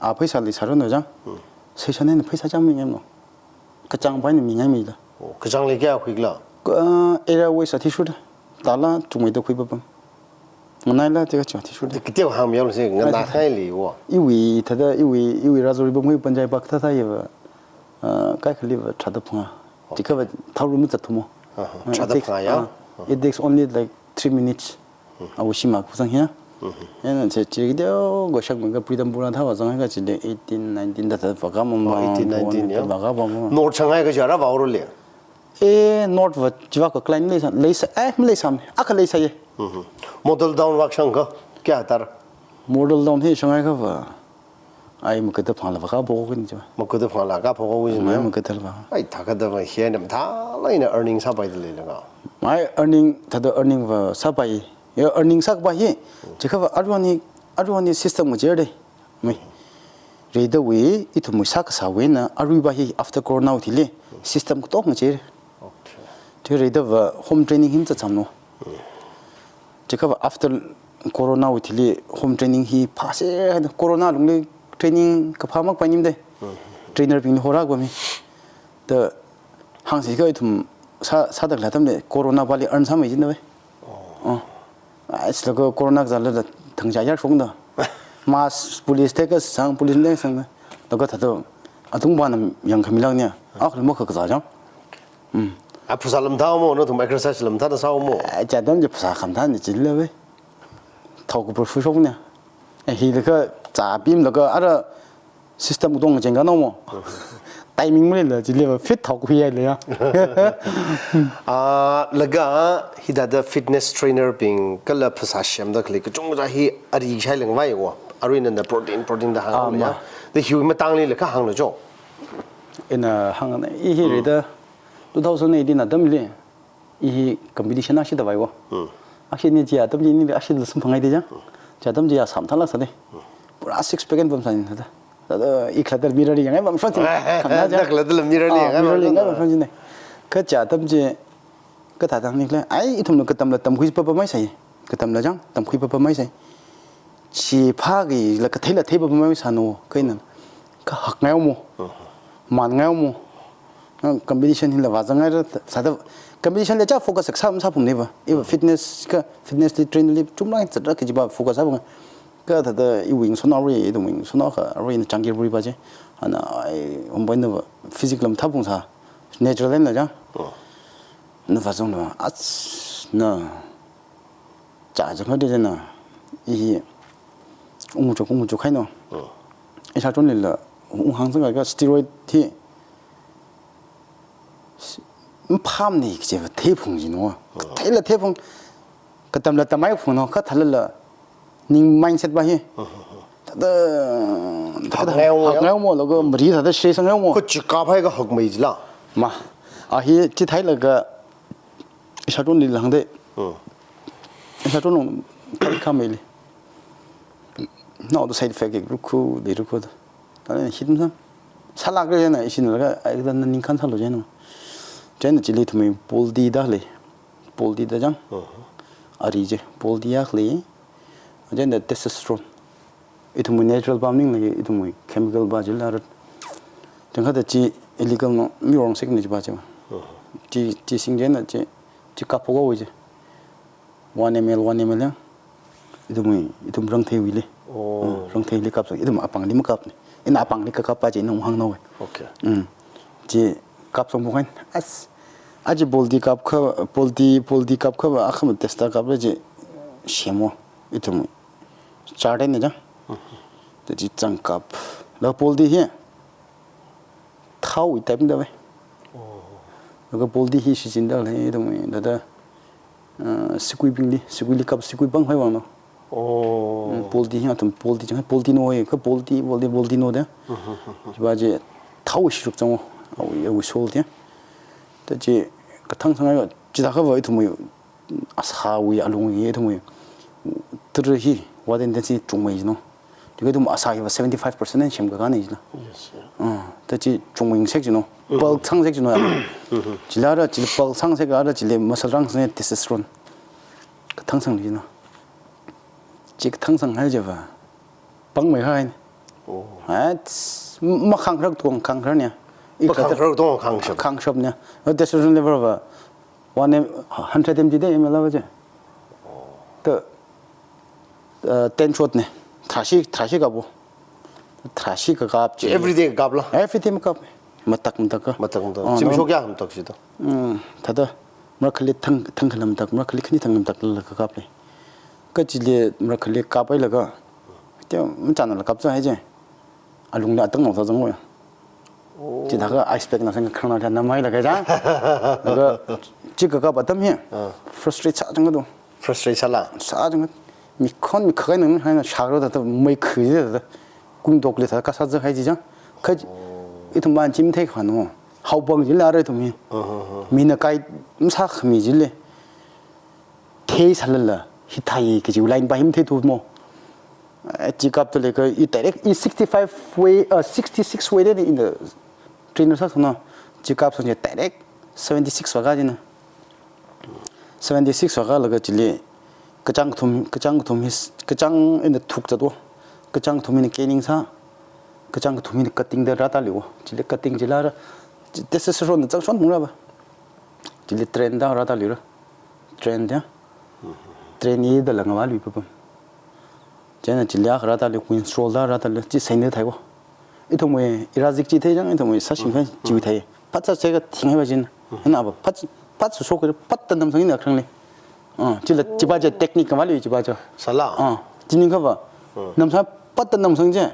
ah, pheisāli sāranu chang. Hmm. Session eina pheisā chām mingaimana. Kachāngva eina mingaimeida. Oh, kachāngli kayā khuikhala? Uh, area wise athishurda. Tāla chungmeida khuipapam. Nganaila teka chungmeida athishurda. Kateokha hāngmilu si, nganāngai leiwo. Iwui, thāda, iwui, iwui rāzorwui pamwui panchai pak thāda hiva. Uh, kaikhaliva tharāda phangā. Okay. Jiakhava tharuk mazatthumo. Aha, uh, tharāda phangā ya? It takes, uh, it takes only, like, three minutes. Hmm. Awo shim akha zang hiya. Hmm. Ina che, che kideo go shak manga freedom pura thāva zang ka chili eighteen, nineteen da thāda vākā mama. Oh, eighteen, nineteen ya? Vākā mama. Note shanghai ka jara vāro le? Eh, note va chiva ka client leisā, leisā, eh, maleisā, akha leisāya. Hmm. Model town vākashang ka, kayā tāra? Model town hi shanghai khava. Ai, makada phangla vākā phokhao kajina chiva. Makada phangla kā phokhao kajina. Mai, makada va. Ai, thākada va hi eina mathālāk eina earning sāpaida leilanga. Mai earning, thāda earning va sāpai. Ya earning sākapa hi. Chiakhava aruihon hi, aruihon hi system ngacheida. Mai. Rida wui, ithumwui sākasāwui eina, aruiva hi after corona wui thili, system katok ngacheida. Okay. Chi rida va home training hi mazatsamno. Chiakhava after corona wui thili home training hi phāsa haida, corona lungli training kaphā makpainimada. Hmm. Trainer bingli horākapami. Da hāngsi ka ithum sā, sāda khalei atamli corona vali earn sāmei jina ve. Oh. Oh. Ai, sila ka corona kazālala thangcha yar shokda. Mask police tekasang, police tekasang. Laga thāda atungvana yangkhamilak nia. Akhali makha kazā chang. Hmm. A phasā lamtha mo, nathum exercise lamtha da sāo mo? Eh, chi atam chi phasā khamtha ni chila ve. Thao kupur fu shokna. Eh, hi laga zāpimlaga ara system katonga chengkhanao mo. Timing maleila chili va fit thao khuiya leiya. Ah, laga hithāda fitness trainer bing kala phasā semda khalei kachungkha hi ari shailangvaiwo. Aruina na protein, protein da hāng, ah, leiya. Ma. Da hiwui matangli la kahānglo jo. Ina hāngna, i hi, hmm, rida two thousand eighteen atamli, i hi competition akha shida vāiwo. Hmm. Akha ni chi atam chili akha la samphangai de chang. Hmm. Chi atam chi ya samthala sāde. Hmm. Pura six pack eina pamsāni thāda. Thāda i khalatta mirror li yangai pamshon china. Eh, eh, khalatta mirror li, ah, yangai mirror li pamshon yangai china. Pamshon china. Kha chi atam chi kathāda hāngni khala. Ai, ithumla katamla tamkhui papamei sai. Katamla chang, tamkhui papamei sai. Chi phākila katheila thei papamei sāno, kaina. Kahak ngaiwo mo. Mhm. Man ngaiwo mo. Ah, competition hila vāzangngaira, sāda competition li cha focus sā masāphungmana va. Iva fitness ka, fitness li train li chumlāk zatda kajiva focus sāphunga. Kathāda iwui ngasotnao ri, ithumwui ngasotnao akha, aruina Changi ri va chi. Ana ai, umbai na va, physique lam thāphungsā. Natural eina chang. Oh. Na vāzangda, ach, na. Cha cha kha de na. I hi ungchuk, ungchuk haino. Hmm. Ishāchonlila unghāng sāngai ka steroid hi maphāmana kajiva theiphung jino. Hmm. Theila theiphung, katamla tamhaiphungno, kathālala ning mindset va hi. Hmm, hmm, hmm. Thāda, thāda hak ngaiwo ya? Hak ngaiwo mo, laga mari thāda share sāngaiwo mo. Kachikaphai kahakmei jila. Ma, a hi chitheilaga ishāchonlila hāngde. Hmm. Ishāchon long khameili. Naoda side effect khuirukhu, leirukhu da. Thāda hit masā. Sālākra jina, ishina laga, ai, da na ningkhan sālu jina. Chieina chili ithumwui Pol D da lei. Pol D da jang. Uh-huh. Ari chi, Pol D akha lei. Chieina testosterone. Ithumwui natural pa maningla, ithumwui chemical pa chila rat. Chang kathāda chi illegal no, mi wrong sik ni chi pa chi. Uh-huh. Chi, chi sing chieina chi, chi kaphaowa chi. One M L, one M L ya. Ithumwui, ithum rangtheiwuili. Oh. Mm, rangtheili kapsang. Ithum apāngli makapna. Ina apāngli kakap pa chi ina unghāngnaowa. Okay. Mm. Chi kapsang phokhaina. As, aja Pol D kapkha, Pol D, Pol D kapkha, akhama testa kapla chi shemwa. Ithum. Chart eina jang. Mhm. Thāda chi zangkap. Laga Pol D hi. Thaowui type da vai. Oh. Laga Pol D hi shichinda lei ithumwui, thāda, uh, siguibingli, siguili kap, sigui pāng hai vang no. Oh. Mm, Pol D hi athum Pol D jang, Pol D no hai, kha Pol D, Pol D, Pol D no da. Mhm, mhm. Chi pa chi thao shiruk zangwa, awui, awui sol da. Thāda chi kathang sāngai, chithākha va ithumwui asāwui, alungwui, ithumwui tara hi, water intensity chungmei jino. Chieina ithum asā hiva seventy-five percent eina semkakāna jila. Yes, yeah. Ah, thāda chi chungmei sek jino. Mm-hmm. Bulk sāng sek jino ya. Mm-hmm. Chila ra, chila bulk sāng sek ra, chili muscle rang sāng testosterone. Kathang sāng jino. Chi kathang sānghai chiva. Pāngmei haina. Oh. At, makhāngkharak tuang khāngkharar nia. Makhāngkharak tuang khāngshap. Khāngshap nia. Testosterone level va one M, hundred M G da M L va je. Oh. Thāda, uh, ten shot ne. Tharāshi, tharāshi kapo. Tharāshi kakap chi. Everyday kakap la? Everyday makap. Matak matak ka. Matak matak. Ah, chi no. Mashok ya matak chi to. Mm, thāda. Marakhali thang, thang khalam tak, marakhali khani thang lam tak la kakap lei. Kachili marakhali kap ai laga. Te, machāna la kap cha hai je. Alungli atang nao zangwa ya. Oh. Chithākha ice pack na sāng kharang na thāna mai laga ja. Laga chi kakap atam hi. Ah. Frustrate sā chang do. Frustrate sāla. Sā chang. Mi khon mi khakai nang haina shakra thāda mai khu ji thāda. Kungdokli thāda kasā za hai ji jang. Kha ithum ban chim thei kha no. Haopang jila ra ithum hi. Uh-huh, uh-huh. Mina kai masākhami jile. Thei sālala. Hithai kaji line pa hi matheithu mo. Eh, chi kapta lei kha i direct i sixty-five weight, uh, sixty-six weight da ina trainer sāsāna. Chi kapsang chi direct seventy-six va ka jina. Seventy-six va ka laga chili kachāng kathum, kachāng kathum hi, kachāng eina thuk zatwa. Kachāng kathum hina caning sā. Kachāng kathum hina cutting da rāda leiwa. Chili cutting chila ra. Chi testosterone zangshon phungra ba. Chili train da rāda leira. Train da. Train i da la ngava lui papam. Chieina chili akha rāda lei, Winstrol da rāda lei, chi saina theiwa. Ithumwui, ira zik chi thei jang, ithumwui sāshing fai, chi thei. Phat sā seka thing hai ba jin. Hina ba, phat, phat su shok, phat ta namsang ina kharang lei. Ah, chila, chi pa je technique kama lei, chi pa je. Sāla? Ah, chi ning kha ba. Namsang, phat ta namsang je.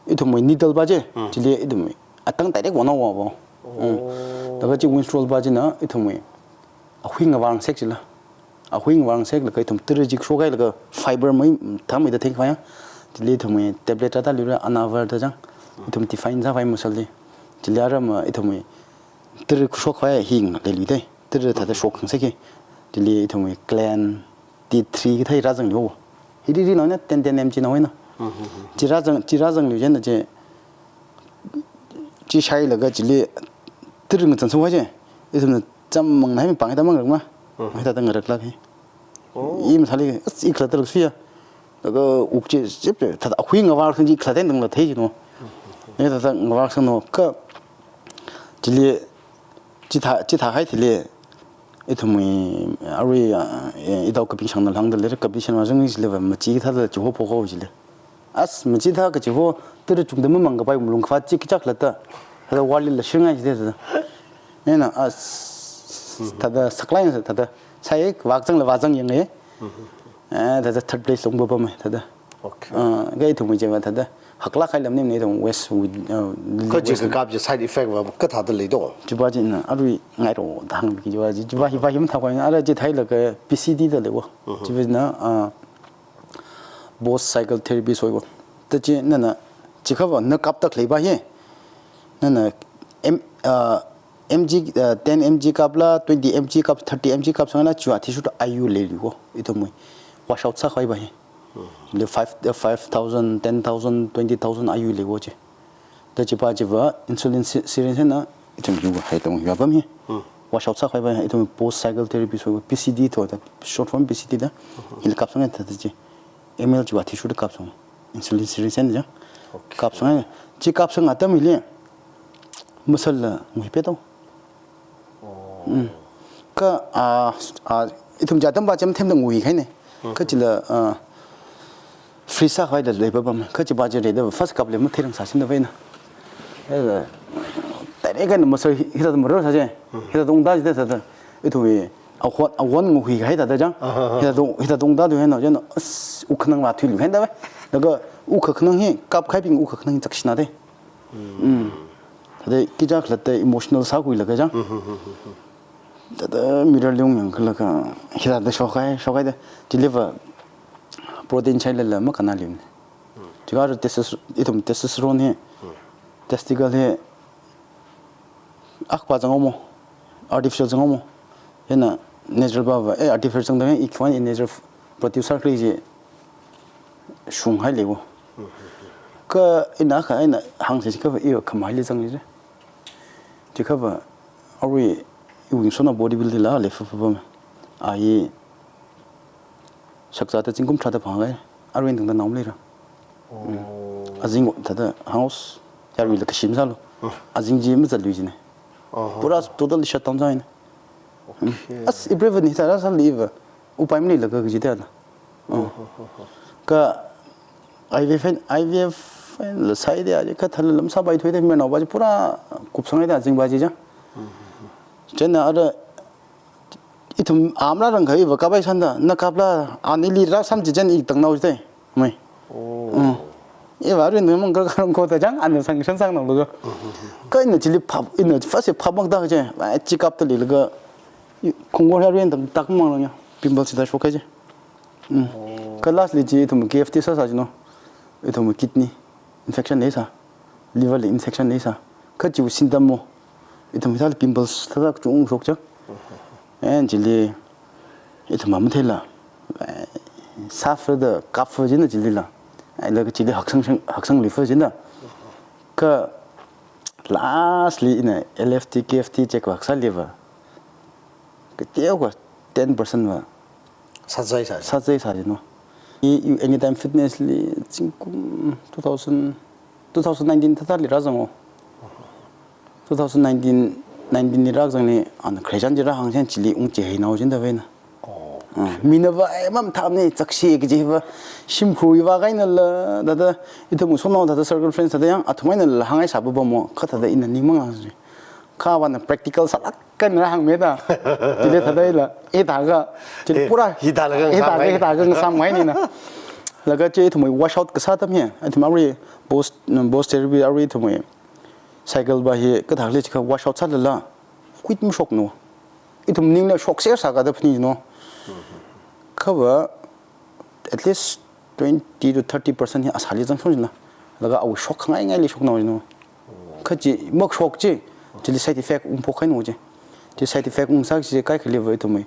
Ithumwui needle pa je. Chili ithumwui. Atang direct wana wa ba. Oh. Laga chi Winstrol pa jina, ithumwui. Ahui ngavang sek chila. Ahui ngavang sek laga ithum tara chi shokhai laga fiber mai, thang mai da theng khaya. Chili ithumwui tablet da lira Anavar da jang. Ithum define sāvai muscle li. Chili ara ma ithumwui tara shokhai hi ngalei lui dai. Tara thāda shok khang sek hi. Chili ithumwui Clen T three kathā rāzang lei. Hi ri ri nao na ten ten M G nao na. Chi rāzang, chi rāzang lui jina chi. Chi shai laga chili tara ngazan sāvai je. Ithumna chāmmang na hai mi pāng da mang rak ma. Hai thāda ngarak lak hi. Oh. I mathāli, as, i khalatta lak suya. Laga uk chi, chip, thāda ahui ngavang sāng chi khalatta dang la thei jino. Ni thāda ngavang sāng no, kha chili, chithā, chithā hai chili, ithumwui, arui, ah, eh, idao Kaping shang na lhang da lei, Kaping shang na zang ni chili va, machi thāda chiho pho ko chili. As, machi thā kachiho, tara chungda mamang kapai malung kha chi kichak latta. Thāda wali la shing ai chili thāda. Ina, as, thāda saklai thāda. Sai, vak zang la vak zang yang e. Eh, thāda third place long baba mai, thāda. Okay. Ah, kha ithumwui je va thāda. Haklak hai lam ni ni ithum West with, uh, kha chi West kakap chi side effect va kathāda lei do? Chi pa chi na, arui ngairo da hāng ki chi pa chi, chi pa hi pa hi mathā koi, ara chi thai laga P C D da leiwa. Chi pa na, ah, Bose Cycle Therapy soi wa. Thāda chi nana, chi kha va na kap tak lei pa hi. Nana, M, ah, M G, uh, ten M G kap la, twenty M G kap, thirty M G kap sāngla, chi athishurda ayu lei lei ko. Ithumwui wash out sākhavai pa hi. Le five, uh, five thousand, ten thousand, twenty thousand ayui leiwo chi. Da chipa chiva insulin sy-, syringe na ithum yuva haitong yuva pam hi. Wash out sākhavai ithum post cycle therapy so P C T to da, short form P C T da. Hili kapsang da chi. M L chiva tissue da kapsang. Insulin syringe na ja. Okay. Kapsang. Chi kapsang atam hili muscle la ngui peto. Mm. Ka, ah, ah, ithum jatam ba cham them da ngui khai ne. Ka chila, ah, free sākhavai da leipa pam. Ka chipa chi rida first kap le matheirang sāsin da vaina. Eh, tare ka na muscle hi-, hithāda maro sā je. Hithāda ungda jida sāda. Ithum hi, a hot, a hot ngui khai da da jang. Hithāda, hithāda ungda du hena jang. As, u khanang la thui lu henda vai. Laga u khanang hi, kap khaibing u khanang hi chakshina de. Mm. Thāda kichak latte emotional sākhuilaga jang. Thāda mirror li ung yangkhuilaga, hithāda shokhai, shokhai da. Chiliva protein chailala makana lim. Chikha testosterone, ithum testosterone hi, testicle hi, akpa zangmo, artificial zangmo. Hina natural ba ba, eh, artificial zangda, i khwan i natural producer kri ji shung hai lewo. Ka ina kha ina hang se kha i khamai le zang le. Chikha ba, arui i wing sona bodybuilding la le fa fa ba. Ai shakza ta zingkum tharāda phang gai, arui tangda naum leira. Oh. Azing thāda house, yarui la kashim sālo. Azing ji mazalui jine. Pura totally shut down sāine. Okay. As i breven hi thāda sāli va. Upai mali laga kaji da la. Ka I V F, I V F la sai de aje ka thāla lam sāpai thui de mena ba ji pura kupsang de azing ba ji ja. Chena ara ithum amla rang khai va kapai sanda, na kapla, anili ra sam chi chen i tang nau chi te. Mai. Oh. Mm. I va rin mang kar kar ko ta jang, an sang san sang nau lo. Ka ina chili phap, ina first phap mak da che. Ai, chi kap ta li ga. Khongor ha rin tang tak mang lo ya. Pimple chi ta shok kai che. Mm. Oh. Ka last li chi ithum K F T sā sā chi no. Ithum kidney infection lei sā. Liver li infection lei sā. Ka chi u symptom mo. Ithum hithāli pimples thāda chung shok cha. En chili ithum matheila. Suffer da kapfa jina chili la. Ai la ka chili haksang shang, haksang lifa jina. Ka lastly ina L F T, K F T check va haksa liva. Ka teo ka ten percent va. Sāzai sā. Sāzai sā jino. I, i Anytime Fitness li zingkum two thousand, two thousand nineteen thāda li rāzango. Two thousand nineteen, nineteen li rāzangli, an khrechan ji rāhang chen chili ung che hei nao chen da vena. Oh. Ah, mina va, eh, mam tham ni, chakshi ki ji va, shim khu va kai na la, da da, ithum so nao da da circle friends da yang, athum ai na la hang ai sa ba ba mo, kha da da ina ning mang ang ji. Kha va na practical sālak kan rāhang me da. Chili thāda ila, eh, da ga, chili pura, hi da la ga eh, da ga, eh, da ga, sam ngai ni na. Laga che ithum wash out kasā tam he, ithum arui, boss, boss therapy arui ithum. Cycle ba hi kathak le chikha wash out sālala, quit mashok no. Ithum ning le shok ser sā ka da phni no. Kha va, at least twenty to thirty percent hi asāli zang shon jina. Laga awu shok ngai ngai li shok nao jino. Kha chi mak shok chi, chili side effect ung phok khai no chi. Chi side effect ung sā chi kai khali va ithum mai.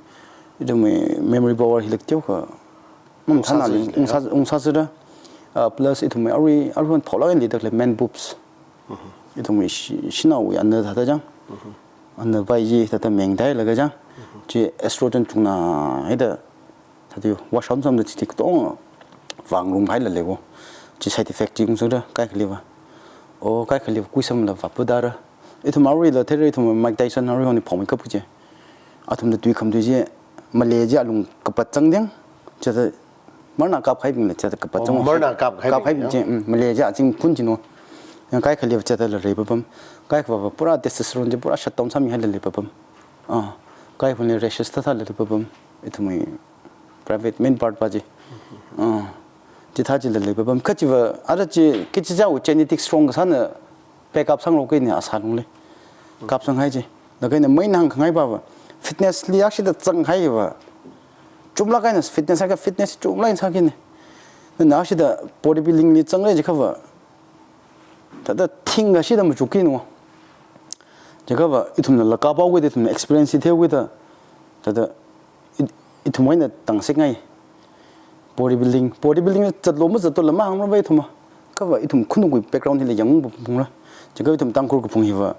Ithum mai memory power hi lak teo ka. Mam thana li, ung sā, ung sā sā da. Ah, plus ithum mai arui, arui hon thola li dak le man boobs. Ithum mai shi, shinao wi anna thāda jang. Anna bai ji thāda meng dai laga jang. Chi estrogen chungna haida. Thāda wash out sam da chi tik tong vang rum hai la lewo. Chi side effect chi ung sā da kai khali va. O kai khali va kui sam la va pu da ra. Ithum arui la there ithum Mike Tyson arui honi phong kap che. Athum da tui kham tui je. Male je alung kapat chang ding. Chata marna kap khai bing la chata kapat chang. Marna kap khai bing, kap khai bing je. Mm, male je aching phun jino. Yang kai khali va chata la rei papam. Kai khava va pura testosterone je pura shut down sami hai la lei papam. Ah, kai phun le rashes thāda la lei papam. Ithum mai private main part pa je. Ah, chi thā chi la lei papam. Kha chi va, ara chi, ki chi jau genetic strong kasā na backup sang lo kai ni asā lung le. Kap sang hai chi. La kai na mai nang khangai pa va. Fitness li akshi da chang hai va. Chum la kai na fitness ka fitness chum la in sa ki ni. Na akshi da bodybuilding li chang le chi kha va. Thāda thing akshi da machuk ki no. Chi kha va, ithum na la kap au ki da, ithum na experience the ki da. Thāda, i, ithum mai na tang sek ngai. Body building, body building zatlo mazatlo la mahāngmara ithum. Kha va ithum khanukawui background hila yangungpapamra. Chikha ithum Tangkhul kaphung hiva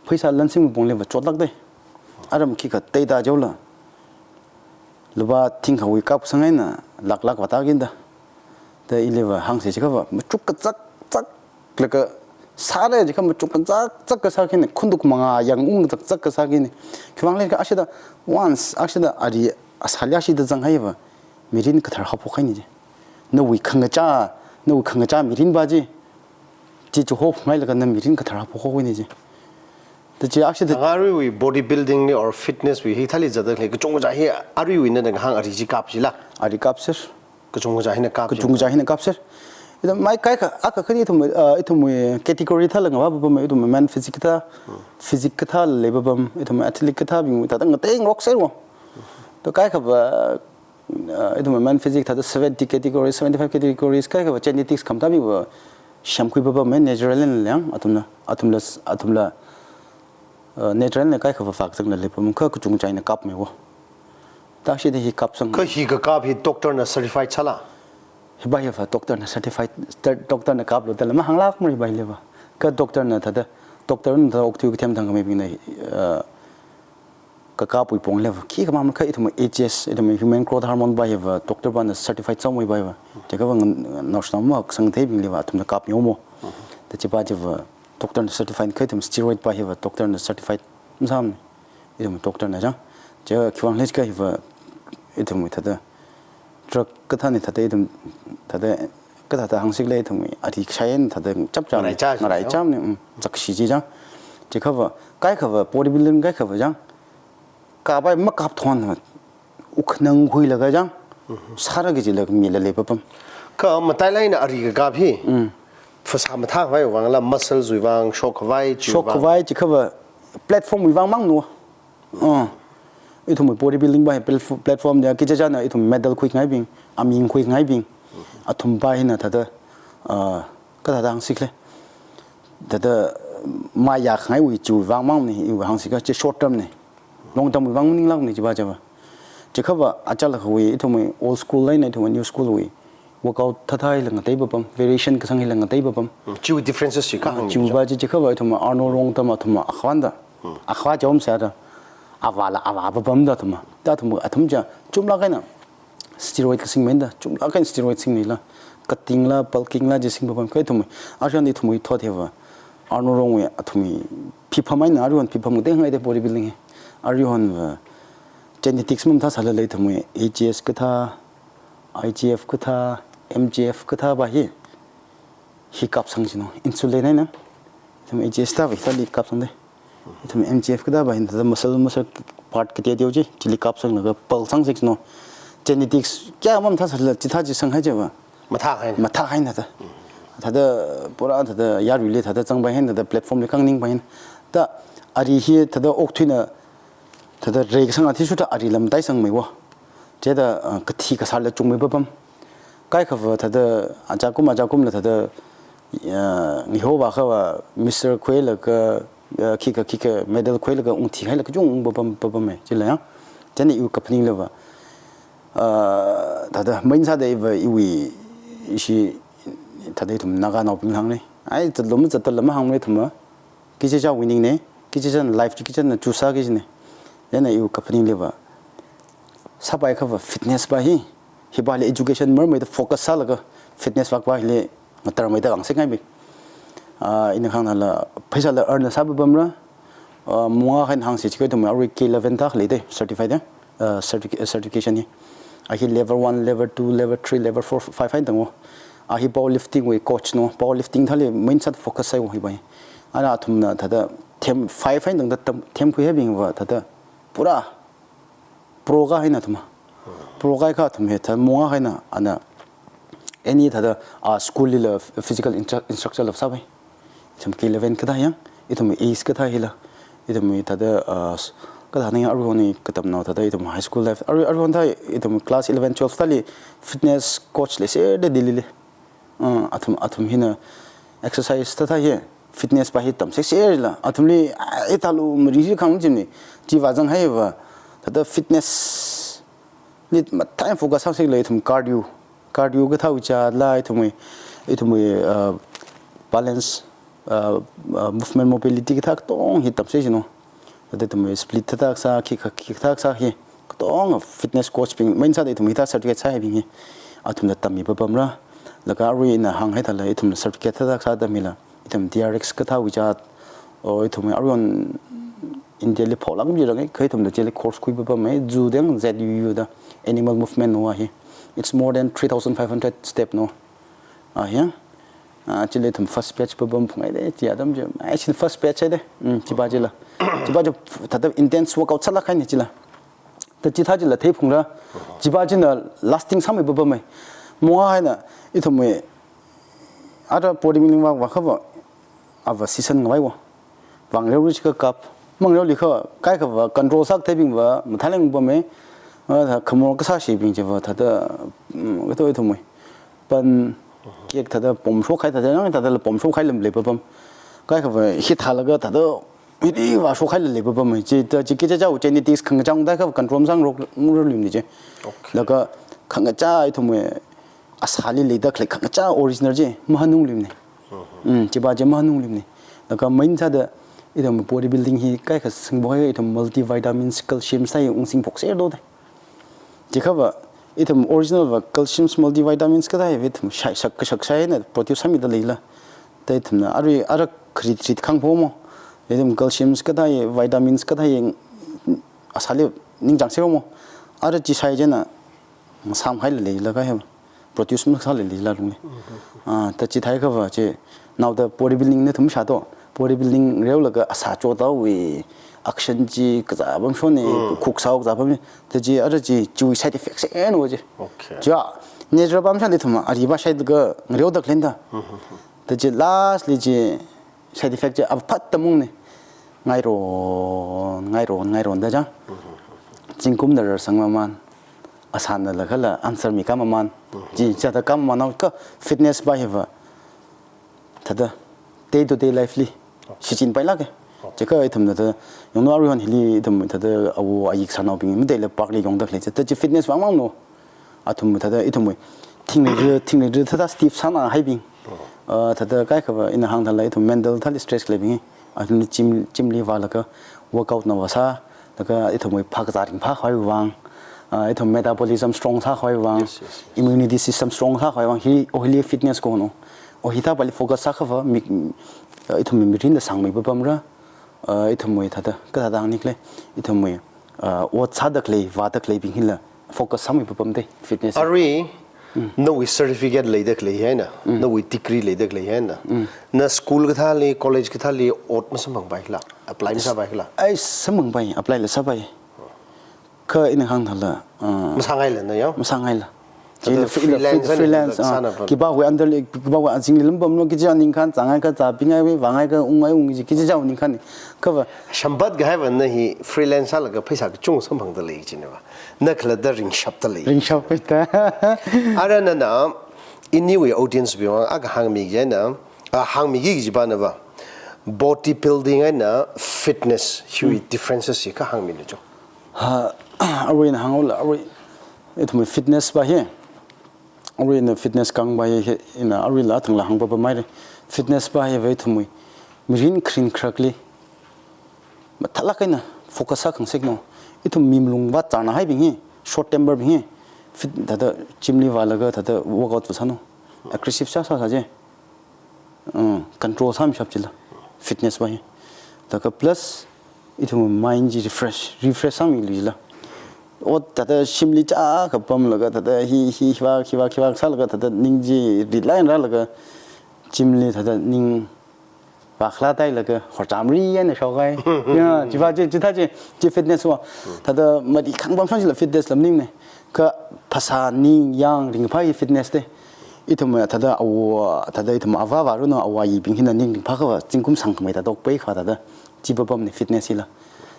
pheisā lansingpapamli va chotlākdei. Aram khikha teida jaola, lupā thingkhawui kapsang eina lakh lakh vātākinda. Da ili va hāngsa chikha va machuk kazak zak laga sāra chikha machuk kazak zak kasā kini, khanuk mangā yangung kazak zak kasā kini. Khiwuivang khala ashida once ashida ari asāli ashida zanghaiva mirin kathar haophok haini chi. Nawui khangachā, nawui khangachā mirin va chi, chi chihonngailaga na mirin kathar haophok haini chi. Da chi ashida aruiwui body building li or fitness wui hithāli zatda khalei kachungkha hi aruiwui nana kahāng ari chi kap chila. Ari kapser. Kachungkha hina kap. Kachungkha hina kapser. Ithum mai kaikha, akha khani ithum, ah, ithumwui category thāla ngavāpapam, ithum men physique kathā, physique kathā leipapam, ithum athlete kathābing thāda ngatengrokser wo. To kaikha va, ah, ithum men physique thāda seventy categories, seventy-five categories, kaikha va genetics khamathābing va semkhuipapam, natural eina leng, athumna, athumla, athumla, ah, natural eina kaikha va vak zangla leipapam, kha kachungkha eina kapmei wo. Tashida hi kapsang. Kha hi kakap hi doctor na certified sāla? Hiva hiva doctor na certified, ter-, doctor na kaplu dala mahānglākmara hiva hiva. Kha doctor na thāda, doctor na thāda okthui kathem thangkhameibingna, eh, kakapwui pongli va khikha mamang kha ithum A G S, ithum human growth hormone va hiva doctor vana certified sāmei va hiva. Chikha va ngan-, naoshinao masāngtheibingli va athumna kapngai mo. Da chiva chiva doctor na certified kha ithum steroid va hiva doctor na certified masāmana. Ithum doctor na chang. Chikha khiwuivang khala chikha hiva ithum thāda drug kathāna thāda ithum thāda kathāda hāngsi khala ithum ari kashai eina thāda chapchā ngarai chā, ngarai chāmana, mm, zakshi chi chang. Chikha va, kaikha va, body building kaikha va chang. Kap vai makap thon va, ukhnang khuilaga chang. Sāra kajilaga mila leipapam. Kha matailāk eina ari kakap hi. Mm. Phasā mathākhavai vangla muscles wui vang, shokkhavai, chiwui vang. Shokkhavai, chikha va platform wui vang mangna. Ah, ithum body building va hi platf-, platform da kachichāna ithum medal khuingaibing, aming khuingaibing. Athum va hina thāda, ah, kathāda hāngsi khala. Thāda mayākhangaiwui chiwui vang mangna, iwui hāngsi kha chi short term na. Long term wui vang maninglākmana chiva chiva. Chikha va achālakhawui ithum old school eina ithum new school wui workout thāthā hila ngateipapam, variation kasang hila ngateipapam. Mm, chiwui differences chi kha, ah, hāngni chiwui jo. Va chi chikha va ithum Arnold Rong tam athum akhawanda. Mm. Akhawa chom sāda. Avāla avāpapamda athum. Da athum, athum chi chumlāk eina steroid kasingmeida, chumlāk eina steroid singmeila. Cutting la, bulking la chi singpapam kha ithum. Ashandi ithumwui thot hiva Arnold Rongwui athumwui phipham eina, aruihon phipham ngateihai da body building hi. Aruihon va genetics mamathāsālala ithumwui A G S kathā, I G F kathā, M G F kathā va hi, hi kapsang chino, insulin eina. Ithum A G S thā va hithāli kapsangdei. Ithum M G F kathā va hina thāda muscle, muscle part kateoteo chi, chili kapsanglaga pal sangsi chino. Genetics kayā mamathāsālala chithā chi sanghai chiva mathāhaina. Mathāhaina thāda. Thāda pura thāda yaruili thāda zangpaihaina, thāda platform li khaningpaina. Da ari hi thāda okthuina thāda reikasang athishurda arila mataisangmei wo. Chida, ah, kathi kasāla chungmeipapam. Kaikha va thāda ajakum ajakumla thāda, ah, ngiho va kha va Mister khuilaga, ah, khikha khikha medal khuilaga ungthihailaga kachungpapam, papam e, chila ya. Chieina iwui kaphaningla va, ah, thāda main sāda iva iwui ishi thāda ithum Naganaobing hāngna. Ai, zatlo mazatlo la mahāngmara ithum va. Kachichā winning na, kachichāna life chi kachichāna choose sāki kajina. Chieina iwui kaphaningli va, sāpai kha va fitness va hi, hiva hili education marmeida focus sālaga fitness va va hili ngatarmeida hāngsi ngaimi. Ah, ina khangnala pheisāla earn sāpapamra, ah, mungā khan hāngsi chikha ithum arui K eleven thākhalei da, certified da, ah, certifi-, certification hi. A hi level one, level two, level three, level four, five eina tangwo. A hi powerlifting wui coach no, powerlifting thāli main sāda focus sāi wo hiva hi. Ana athumna thāda them five eina tangda tam, themkhuihaibing va thāda pura pro kahaina athum. Pro kahai kha athum hi thāda mungā kahaina, ana any thāda, ah, school lila physical instru-, instructor la sāpai. Ithum K eleven kathā yang, ithum A's kathā hila. Ithum thāda, ah, s-, kathā ning aruihon hi katamnao thāda ithum high school life. Aru, aruihon thā ithum class eleven, twelve thāli fitness coach leiserda Delhi li. Ah, athum, athum hina exercise thāthā hi, fitness va hi tamserserla. Athumli, ah, ithālu mari chi khangachimna. Chiva zanghaiva thāda fitness li mathāi focus sāsi khalei ithum cardio. cardio kathāwui chātla, ithumwui, ithumwui, uh, balance, uh, uh, movement mobility kathā katonga hi tamsei jino. Thāda ithumwui split thāda kasā, khi kha, khi kathā kasā hi, katonga fitness coach bing, main sāda ithum hithā certificate sāhaibing hi, athumna tammi papamra. Laga arui ina hānghaida lei, ithumna certificate thāda kasā tammi la, ithum T R X kathāwui chāt, o ithum aruihon India li phaolāk mi rang, kha ithumna chili course khui papam, eh, ZU deng, Z U U da, animal movement no hi. It's more than three thousand five hundred step no. Ah, ya. Ah, chili ithum first batch papam phungai de, chi atam chi. Ai, chin first batch ai de. Mm, chipa chila. Chipa chi thāda intense workout sālāk haini chila. Thāda chithā chila theiphungra. Chipa china lasting sāmei papam mai. Mo haina, ithumwui, ara bodybuilding vā, vākha vā, ava season ngavai vā. Vāngreo ri chikha kap. Mangreo li kha, kaikha vā, control sākatheibing vā, mathāleng papam mai. Ah, thā khamor kasāshibing chiva, thāda, mm, kato ithumwui. Pan, cake thāda pom shokhai thāda, nang thādala pom shokhai lam lei papam. Kaikha vā, hithālaga thāda, hili vā shokhai lam lei papam. Chi, ta, chi kichacha u genetics khangachā dai kha control sāngarok, ngarok lim ni chi. Okay. Laga khangachā ithumwui asāli leida khalei khangachā original chi, mahanung lim ni. Mm, chipa chi mahanung lim ni. Laga main sāda, ithum bodybuilding hi kaikha singphok hai, ithum multivitamins, calcium sai ungsingphok ser do de. Chikhava, ithum original va calciums multivitamins kathā hi ithum shai shak kashak shaina produce sāmida leila. Ta ithumna arui ara kharit rit khangpho mo. Ithum calciums kathā hi, vitamins kathā hi, asāli ningchāng seo mo. Ara chi shai china, samhaila leila kahai. Produce masāla leila lungli. Ah, ta chithāi khava chi, naoda bodybuilding na thum sha to. Bodybuilding reolaga asā chotawui action chi kazā pam shon ni, khuk sāo kazā pam ni. Ta chi ara chi, chiwui side effects ena va chi. Okay. Chi a, natural pam shon ni thum, ari ba shai daga ngareo dak lenda. Ta chi lastly chi side effect chi aphat tamung ni. Ngairon, ngairon, ngairon da chang. Zingkum da rarsang maman. Asāna la khala answer mi kamaman. Chi chāda kamaman nao ka fitness ba hiva. Thāda day to day life li. Shichin pailāke. Chikha ithumna thāda, yongno aruihon hili ithum thāda awo ayik sānaobing, mdei la park li yongda khalei chi. Ta chi fitness vang vang no. Athum thāda ithumwui. Thingri ri, thingri ri thāda stiff sāna haibing. Ah, thāda kaikha va ina hāngda la ithum mental thāli stress leibing. Athum gym, gym li vālaga workout na vāsā. Laga ithumwui phakazā ringphākhavai vang, ah, ithum metabolism strong sākhavai vang, yes, yes, yes, immunity system strong sākhavai vang, hi, o hili fitness ko no. O hithā pali focus sākhava, mi, ah, ithumwui mirinda sangmei papamra, ah, ithumwui thāda, kathāda hāngni khalei, ithumwui, ah, ot sāda khalei, vāda khaleibing hila, focus sāmei papam de, fitness. Arui, nawui certificate leida khalei haina, nawui degree leida khalei haina. Na school kathāli, college kathāli, ot masamphangpai khala, apply masāpai khala. Ai, samphangpai, apply la sāpai. Kha ina hāngda la, ah, masāngaila na ya? Masāngaila. Thāda chila free-, freelance, freelance, ah, sāna pa. Khipāwui under li, khipāwui azingli lam pamlo, kicha ningkhan, zāngai kha, zāpingai, vāngai kha, ungai ung, kicha chao ningkhan ni. Khava. Shambat kahai va na hi freelance sālaga pheisā kachung samphangda lei chine va. Na khalatta ringshapta lei. Ringshap pheita. Ara nana, iniwui audience bing vang, akha hāngmi kaji na, ah, hāngmi kaji pa na va. Body building eina fitness, hiwui differences hi kha hāngmi na cho. Ha, arui na hānghaola, arui, ithumwui fitness pa hi. Arui na fitness kang pa hi, ina arui la thang la hāng papam maire. Fitness pa hi va ithumwui. Mirin kharing kharakli. Mathālāk eina focus sākhangasak no. Ithum mi malung vāzāna haibing hi, short temper bing hi. Fit, thāda gym li vālaga thāda workout vāsā no. Aggressive sā sā sā je. Mm, control sāmishap chila. Fitness va hi. Laga plus, ithum mind chi refresh, refresh sāmili chila. Ot thāda shimli chā kapamlaga thāda hi, hi, hiva, hiva, hiva sālaga thāda ning chi rilai rālaga gym li thāda ning Vākhala tailaga horchamri eina shokhai. Ya, chiva chi, chithā chi, chi fitness va. Thāda mari khangpam shang chila fitness lam ning ne. Kha phasā ning yang ringphā hi fitness te. Ithum ya thāda awo, thāda ithum avā vāranu awo ayibing hina ning ringphā kha va, zingkum sangkhamei ta dokpai kha thāda. Chi papam ne fitness hila.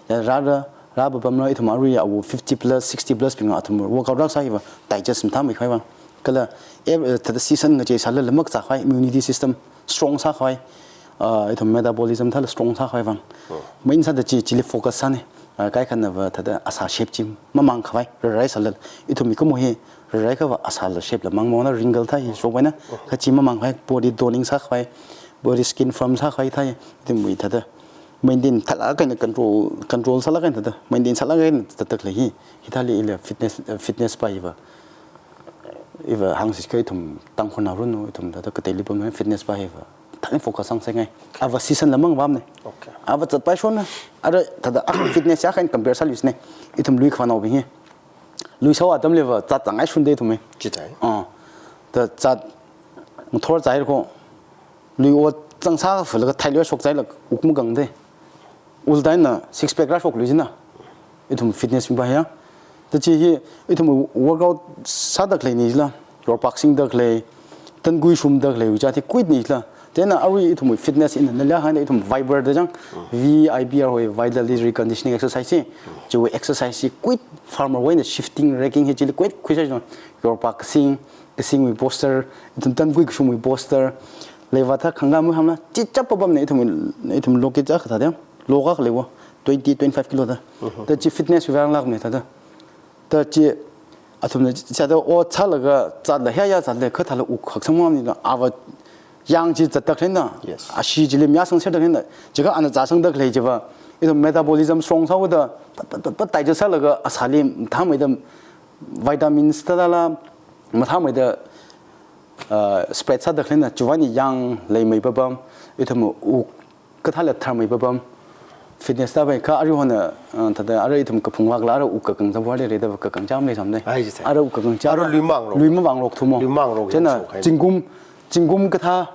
Ya rāra, rā papam la ithum arui awo fifty plus, sixty plus bing athum workout rāsā hi va, digest mathāmei khai va. Kala, eh, thāda season ngachei sālala makzā khai, immunity system strong sākhavai, ah, ithum metabolism thāla strong sākhavai vang. Main sāda chi, chili focus sāne. Ah, kaikhanava thāda asā shape chi mamang khavai, rarai sālala. Ithumwui kumo hi rarai khavai asāla shape la mangmona wrinkle thā hi shokvaina, kha chi mamang khavai, body toning sākhavai, body skin firm sākhavai thā hi, ithumwui thāda maintain thālāk eina control, control sālāk eina thāda, maintain sālāk eina thāda khalei hi, hithāli ila fitness, eh, fitness pa hiva. Iva hāngsi kha ithum Tangkhulnao run, ithum thāda kateili pam fitness pa hiva. Thālāk eina focus sāngasakngai. Ava season la mangvamne. Okay. Ava zatpai shonna. Ara thāda akha fitness ya khan compare sāluisne. Ithum lui khavānaobing hi. Lui sāwa atamliva zat zangai shunde ithum hi. Chitai. Ah. Da zat ngathor zai ko. Lui ot zangsā fulaga thailui shokzailaga uk magangde. Ultaina six pack rāshokluisina. Ithum fitness mi pa hiya. Da chi hi ithum workout sāda khalei nila, yorpak singda khalei, tangkui shumda khalei, uja thi kuit nila. Chieina arui ithum fitness ina nala hāngda ithum viber da jang, V I B R hoi, vitality reconditioning exercise hi. Chiwui exercise hi kuit farmer wui eina shifting, racking hi chili kuit kuit sāsai jang. Yorpak sing, kasingwui posture, ithum tangkui kashungwui posture. Leiva thā khangga mu hamla, chi chap pamne ithum, ithum loki cha kha thāda. Loka khaleiva, twenty, twenty-five kilo da. Da chi fitness wui vang lākne thāda. Da chi, athumna chi thāda o chālaga, zatla hiya ya zatle, kha thāla uk haksang mamni da, ava yang chi zatda khalei na. Yes. Ashi chili miyasang serda khalei na. Chikha ana zatsangda khalei chiva. Ithum metabolism strong sāhaoda, pat, pat, pat, pat, digest sālaga, asāli, thāmeida, vitamins thālala, mathāmeida, uh, spread sāda khalei na, chiwui eina yang leimei papam, ithum uk kathāla tharmei papam, fitness ta pai, kha aruihon, uh, thāda, ara ithum kaphung vakla, ara uk kakang zangva lei, reda kakang cham lei samde. Ai, jisai. Ara uk kakang cham. Ara lui mangrok. Lui mangrok thumo. Lui mangrok. Chieina, yang shok hai. Zingkum, zingkum kathā,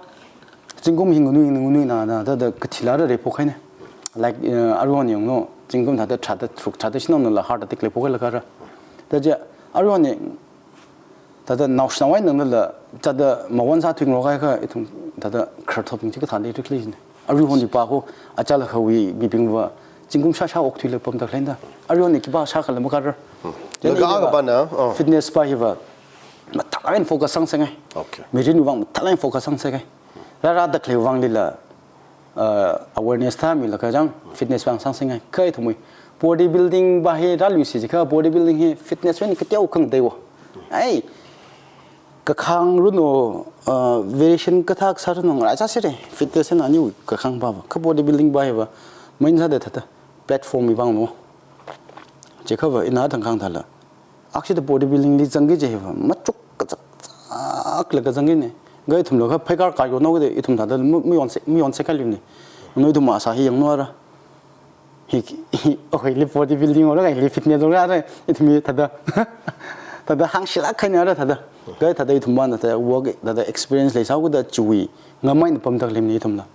zingkum hi nganui, nganui na, na, thāda kathila ara rephok haine. Like, uh, aruihon yanglu, zingkum thāda tharāda tharuk, thāda shinaonala heart attack leiphok hailaga ra. Da chi, aruihon thāda naoshinao wui eina nganala, thāda mawon sāthuingarok kahai kha, ithum thāda kharthopbing chi kathāli rikli jine. Aruihon hi pa ko, achālakhawui mibingva, zingkum shāshā okthuilaga pamda khalei na. Aruihon hi khipā shākhala makharar. Chieina laga iliva, kapana, oh. Fitness pa hiva, mathālāk eina focus sāngasakngai. Okay. Mirinwui vang mathālāk eina focus sāngasakngai. Rārāda khalei vanglila, uh, awareness thāmilaga jang, fitness vang sāngasakngai. Kha ithumwui body building pa hi rāluisi chikha, body building hi fitness wui eina kateokha deiwo. Ai, kakhang runo, uh, variation kathā kasā runo ngarai sāsire. Fitness eina aniwui kakhang pava. Kha body building pa hiva, main sāda thāda platform wui vanglo. Chikhava ina thangkhang thāla. Actually, body building li zangki chiva, machuk kazak zaklaga zangkine. Ga ithumla kha phaikar kayonao kade, ithum thāda mu, muyonse, muyonse khalimne. Nganui ithum asā hi yanglu ara. Hi, hi, okay, li body building ora, li fitness ora, ara, ithum hi thāda, thāda hāngshilāk haine ara thāda. Ga thāda ithum vana thāda work, thāda experience leisāhaoda chiwui ngamai eina pamda khalimne ithumla.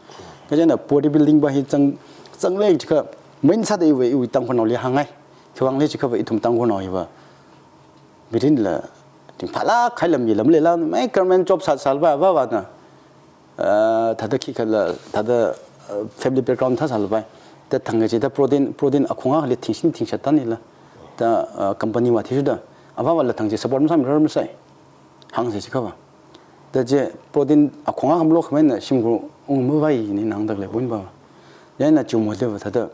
Kha chieina body building pa hi zang, zanglei chikha, main sāda iwui, iwui Tangkhulnaoli hāngngai. Khiwui vang lei chikhava ithum Tangkhulnao hiva. Mirinla, ringphālāk kahai lam hi lam leila, mai government job sā sālapai avāvana. Ah, thāda khikhala, thāda, ah, family background thā sālapai. Da thangkachida protein, protein akhunga khali thingsin thingshat tanila. Da, ah, company wui athishurda. Avāvala thangchi support masāmirar masai. Hāngsi chikhava. Da chi protein akhunga khamlo khamaina shimkhur ungmavai ni nangda khalei point pa. Chieina chungmo deva thāda,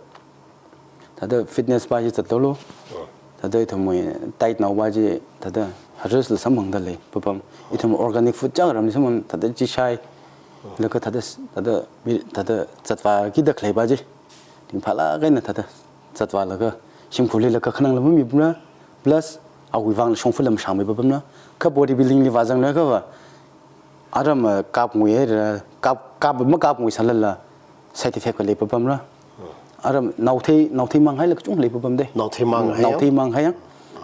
thāda fitness pa chi zatdolo. Thāda ithumwui diet nao pa chi thāda harvest la samphangda lei papam. Ithum organic food chāng ramli samphang thāda chi shai. Laga thāda, thāda mi, thāda zatvākida khalei pa chi. Ringphālāk eina thāda zatvālaga, shimkhurlilaga khanang lam mipamra, plus awui vang shongfa lam shangmei papamra, kha body building li vāzanglakhava, aram, eh, kapngui haira, kap, kap, makapngui sālala, side effect khalei papamra. Aram naothei, naothei mang haila kachung lei papamde. Naothei mang hai. Naothei mang hai.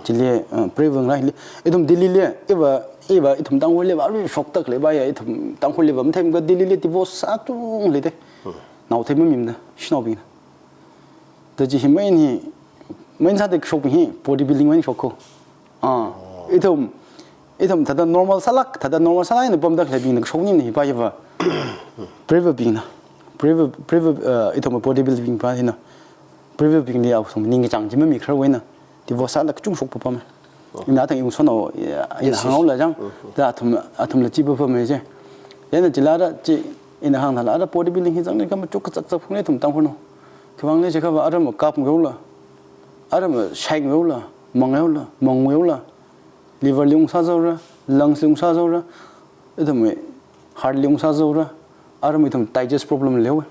Chili, eh, prevalent rai li. Ithum Delhi li, iva, iva, ithum Tangkhul liva, arui shoktak leiva ya, ithum Tangkhul liva, mathemkha Delhi li divorce sāchung leide. Naothei mamimda, shanaobingna. Da chi hi main hi, main sāda kashokbing hi, body building main shok ko. Ah, ithum, ithum thāda normal sālāk, thāda normal sālāk eina pamda khaleibingna kashok nina hi pa hiva. Prevalent bingna. Prevalent, prevalent, uh, ithum body building pa hina. Prevalent bingli athum ningkachāng chi mamikharar wui eina. Divorce sāla kachung shok papam. Ina thang yung sono, ya, ina hānghaola jang. Da athum, athumla chi papam chi. Chieina chila ara chi, ina hāngthāla ara body building hi zanglei kha machuk kazak zak phunglei ithum Tangkhulnao. Khiwui vang lei chikhava ara makap ngaula. Ara ma shai ngayola, mangayola, mangwayola, liver li ungsāzaora, lungs li ungsāzaora, ithumwui heart li ungsāzaora, ara ma ithum digest problem leiya.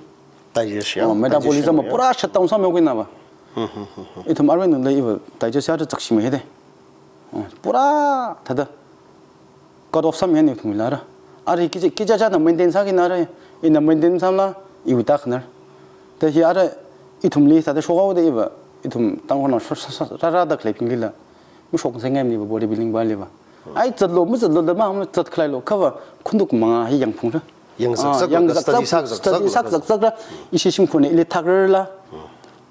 Digest ya, Oh, metabolism digestion ya. Pura shutdown sāmi kina ba. Hmm, hmm, hmm, hmm. Ithum ara nung leiva digest ya chakshimei hede. Oh, pura thāda cut off sāmi hene ithum lara. Ara kija, kija chāna maintain sākina ra, ina maintain sāmla, iwui takhanar. Da hi ara ithumli thāda shokhaoda iva, ithum Tangkhulnao sho-, sho-, sho-, rāra da khaleibinglila. Mashok sāngai mani ba body building ba liva. Ai zatlo, mazatlo da ma, ma zat khaleilo, kha va khanuk mangā hi yangphungra. Yangzak Ah, zak, yangzak study zak, sā zak, study zak, sā zak, zak, zak ra, ishi shimkhurna ili thakrarla.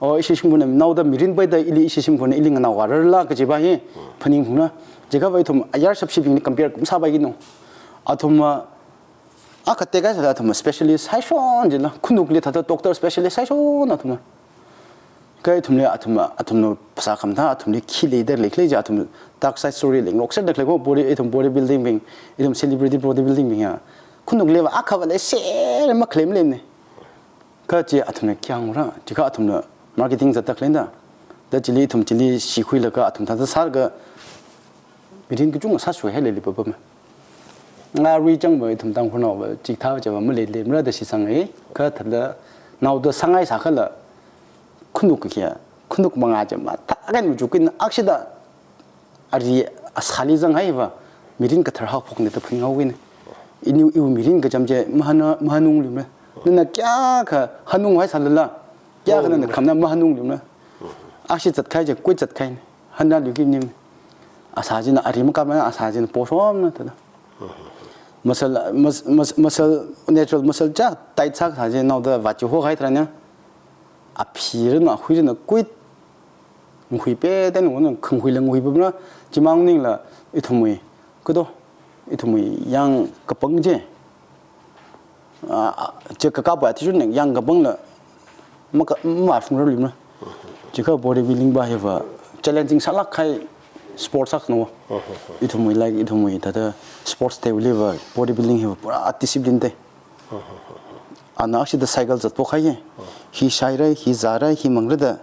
Oh, ishi shimkhurna naoda mirin paida ili ishi shimkhurna ili nganao rarla kaji ba hi, phaningphungra. Jiakha va ithum ayar shapshibingli compare kum sāpai kino. Athum, ah, akha tekhaisāda athum specialist haishon jila, khanukli thāda doctor specialist haishon athum. Kha ithumli athum, athumna phasā khamda, athumli khi leida leikhalei ja, athum dark side story leng rokser da khalei ko, body, ithum body building bing, ithum celebrity body building bing ya. Khanukli va akha va leiser makhalei malei ne. Kha chi athumna khi hāngra, jiakha athumna marketing zatda khaleina. Da chili ithum chili shikhuilaga athum thāda sālaga mirin kachungkha sāsui hailei li papa ma. Ngarui chang ba ithum Tangkhulnao va chithā va chava malei leimara da shitsang ai. Kha thāda naoda sāngai sākhala khanuk kia, khanuk mangā chi mathā kan muchukin akshida ari asāli zanghai va, mirin kathar haophokna da phaninghaoki ne. Ini iwui mirin kacham chi mahana, mahanungluimara. Nana kayākha hanunghaisālala, kayākha nana khamna mahanungluimara. Ashi zatkahai chi, kui zatkahai ne. Hanaluiki nim. Asā china ari makapna, asā china poshomna thāda. Muscle, mus-, mus-, muscle, natural muscle cha tight sākasā chi naoda vāchihokahai tharan ya. Aphirana, ahuirana, kui ngui pe, then ngun khanghuila ngui pamra, chimang maningla ithumwui, kado, ithumwui yang kapang chi. Ah, ah, chi kakapa athishun yang kapangla, maka, mashungra luimara. Jiakha body building ba hiva challenging sālāk kahai sports sākhanao. Ithumwui, like, ithumwui thāda sports tewuili va body building hiva pura discipline te. Ana akshida cycle zatpok hai ye. Hi shaira, hi zāra, hi mangra da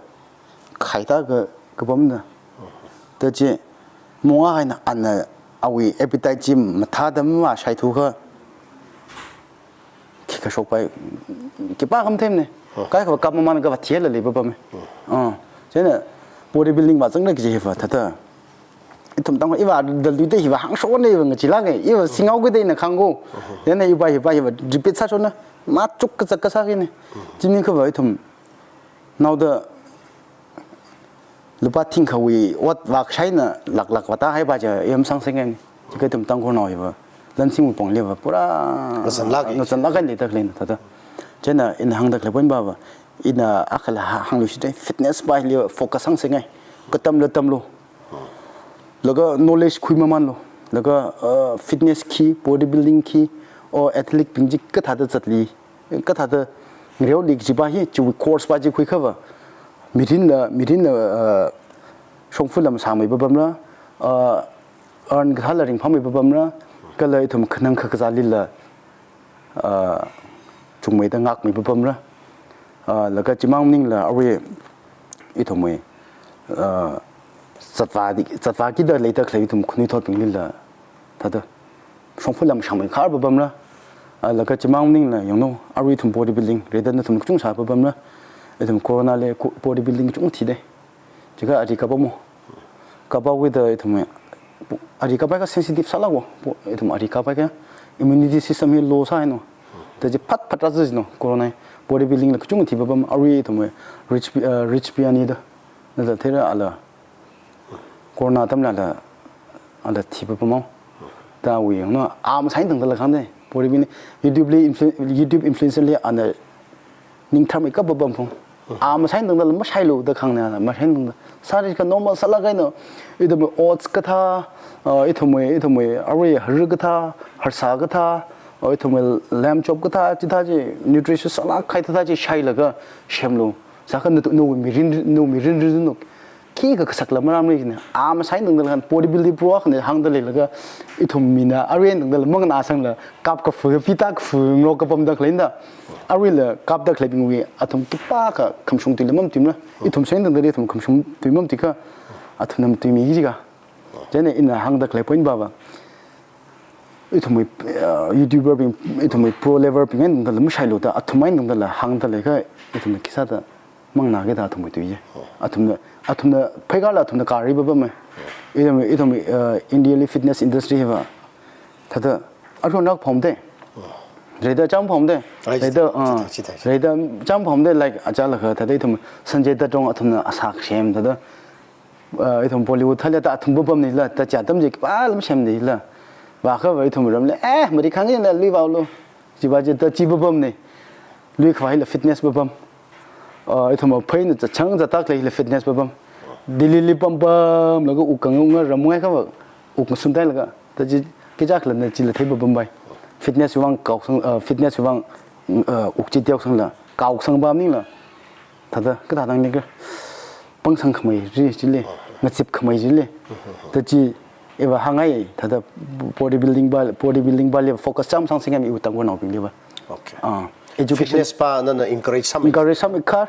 khaida ka, kapamna. Da chi, mongā haina ana awui appetite chi mathāda mashaithukha, khikha shokpai, khipākha matheimane. Kaikha va kap mamānakha va thila lei papame. Ah, chieina body building va zangra kaji hiva thāda. Ithum Tangkhul iva dalui te hiva hāngshokne iva ngachilāke, iva singhaoki da ina khangko. Chieina iva hiva hiva repeat sāshonna, machuk kazak kasākine. Chimang kha va ithum naoda lupā thingkhawui ot vākashaina laklak vātāhai ba chi yamsang sāngaine. Jiakha ithum Tangkhulnao hiva, lansingwui pongli va pura ngazanlāk, ngazanlāk eina leida khaleina thāda. Chieina ina hāngda khalei point ba va, ina akhala hā-, hāngluishit te, fitness ba hili focus sāngasakngai. Katamla tamlu. Laga knowledge khui mamānlu. Laga, uh, fitness khi, body building khi, or athlete bing chi kathāda zatli, kathāda ngareoli kaji ba hi, chiwui course ba chi khuikhava. Mirinla, mirinla, uh, shongfa lam sāmei papamra, uh, earn kathāla ringphāmei papamra, kala ithum khanang kakazālila, ah, chungmeida ngākmei papamra. Ah, laga chimang maningla arui ithumwui, ah, zatvādi, zatvākida leida khalei ithum khanuithotbinglila thāda shongfa lam shangmei khar papamra. Ah, laga chimang maningla yangno arui ithum body building, rida nathum kachung sā papamra. Ithum corona li ko-, body building kachung thide. Jiakha ari kapamo. Kapawuida ithum, ari kapai kha sensitive sālāko. Ithum ari kapai kha immunity system hi low sāhaino. Da chi phat phat rāzino, corona hi. Body building la kachung thi papam, arui ithum rich, uh, rich piani da. Nada thera ala. Corona atamla la, ala thi papamo. Dawui yangno, a masain tangdala khangde. Body building, YouTube li influ-, YouTube influencer li ana ningtharmei kapa pamphung. A masain tangdala mashailu da khangna, masain tangda. Sāri kha normal sālāk eina, ithumwui oats kathā, uh, ithumwui, ithumwui, arui hari kathā, harsā kathā, uh, ithumwui lamb chop kathā, chithā chi nutritious sālāk kahai thāthā chi shailaga semlu. Sākha natu, nawui mirin, nawui mirin rinnu. khikha kasakla maramli jina. A masai tangdala khan bodybuilding pro akhana hāngda leilaga ithum mina arui tangdala manganāsangla kap kafu pita kafu ngarok kapamda khaleina. Aruila kapda khaleibingwui athum khipākha khamashung tuila mamatuimara. Ithum sai tangdala ithum khamashung tui mamatuikha athumna matuimi jiakha. Chieina ina hāngda khalei point pava. Ithumwui, uh, YouTuber bing, ithumwui pro level bing eina tangdala mashailu da, athum eina tangdala hāngda leiakha, ithumna khisāda manganāki da athumwui tui ye. Athumna, athumna, phaikarla athumna kari pāpamma. Ithum, ithum, uh, India li fitness industry hiva. Thāda, arui nak phomde. Rida cham phomde. Ai, rida, chithā, uh, chithā, chithā. Rida cham phomde, like, achālakha, thāda ithum Sanjay Dutt rong athumna asak sem, thāda. Uh, ithum Bollywood thāla ta athum pāpamnila, ta chi atam chi khipāla masemnila. Vākha va ithum ramli, eh, mari khang ina lui vaolu. Chiva chi ta chi pāpamni. Lui khavai hila fitness pāpam. Uh, ithum phaina chachang chatak leila fitness pāpam. Delhi li pampamlaga uk khangaunga ramngai kha va uk ngasun tailaga. Ta chi kichak lana chila thei pāpampai. Fitness vang kaosang, uh, fitness vang, uh, uk chi teoksangla, kaosang pamningla. Thāda, kathā tangni kha, pangsang khamei ri chili, ngazip khamei chili. Ta chi, iva hāngngai, thāda bodybuilding pa, bodybuilding pali focus cham sangsing kami iwui Tangkhulnaobingli va. Okay. Ah, education. Fitness pa nana encourage sāmi. Encourage sāmi kha,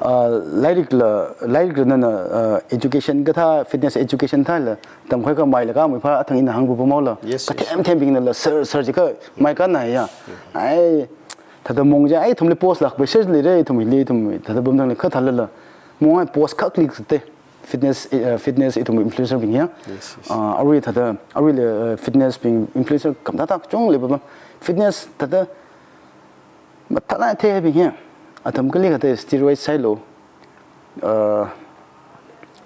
ah, lairikla, lairikla nana, ah, education kathā, fitness education thāla, tamkhui khameilaga mi pha athang ina hāngbu pamaola. Yes, yes. Kathem thembingnala, sir, sir jiakha, mai kana ya. Ai, thāda mong chi, ai, ithumli post lak bai search leire, ithumli, ithum, thāda pamthangli kha thālala. Mong ai post khak lik te. Fitness, eh, fitness ithum influencer bing ya. Yes, yes. Ah, arui thāda, aruila, eh, fitness bing influencer khamathā thāda chungle pāpam. Fitness thāda, mathālāk thei bing ya. Athum kali kathā steroid sailu. Uh,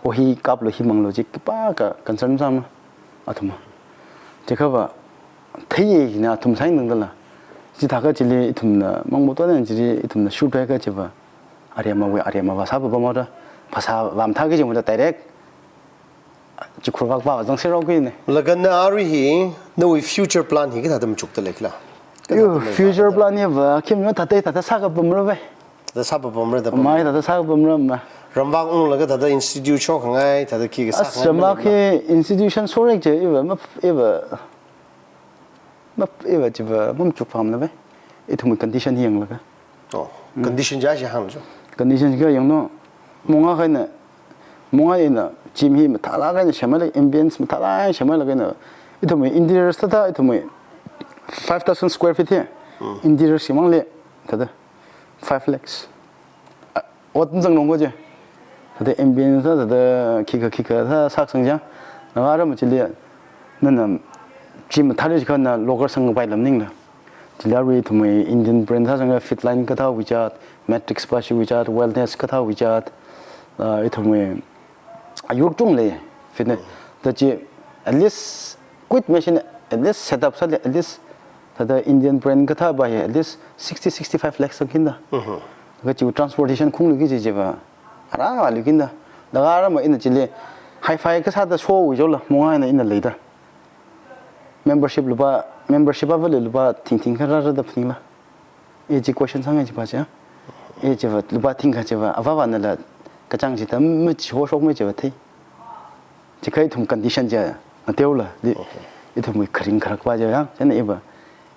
o hi kaplu hi manglu chi khipākha concern sāma athum. Chiakha va theiye hina athum sai tangdala. Chithākha chili ithumna mangmatuana chili ithumna shoot haiakha chiva. Aremawui arema va sāpapamhaoda. Phasā vāmathāki chimada direct. Chikhur vak va zangserhaokine. Laga na arui hi, nawui future plan hi kathāda machukda leikhala? Yo, kathāda machukda future plan hiva, khim yo thāda thāda sākapamra ve. Thāda sāpapamra da pam. Mai thāda sākapamra ma. Ramvak unglaga thāda institute shokhangai, thāda khikha sākhangai. As ramvak hi institution sorek je, iva, map, iva. Map, iva chiva, machukpamna ve. Ithumwui condition hi yanglaga. Oh, condition ja shi hānglu. Condition kha yanglu. Mong akha eina, mong akha eina, gym hi mathālāk eina semhaila, ambience mathālāk eina semhailaga eina. Ithumwui interior thāda, ithumwui five thousand square feet hi. Interior shimangli, thāda. Five lakhs. Ah, ot nzanglong ko je. Thāda ambience thāda, thāda khikha khikha thāda saksang ja. Naga aram chili nana gym thāda jiakha na local sangpai lam ningla. Chili arui ithumwui Indian brand thāda sanga Fitline kathāwui chart, Matrix pa shiwui chart, Wellness kathāwui chart, ah, ithumwui ayur chungle fitness. Thāda chi at least quit machine, at least setup sāli, at least thāda Indian brand kathā pa hi, at least sixty, sixty-five lakhs sangkida. Kachi transportation khunglu ki chi chiva. Ara alu kinda. Laga aram ina chili hi-fi kasāda showui jola, mong akha eina ina leida. Membership lupā, membership avāli lupā thingthing kha rāra da phaningla. I chi question sāngai chiva chi. I chiva lupā thingkha chiva, avāvānala, kachāng chithā machiho shokmei chiva thei. Chiakha ithum condition chi, ngateola, li, ithumwui kharing kharak pa chi ya, chieina iva,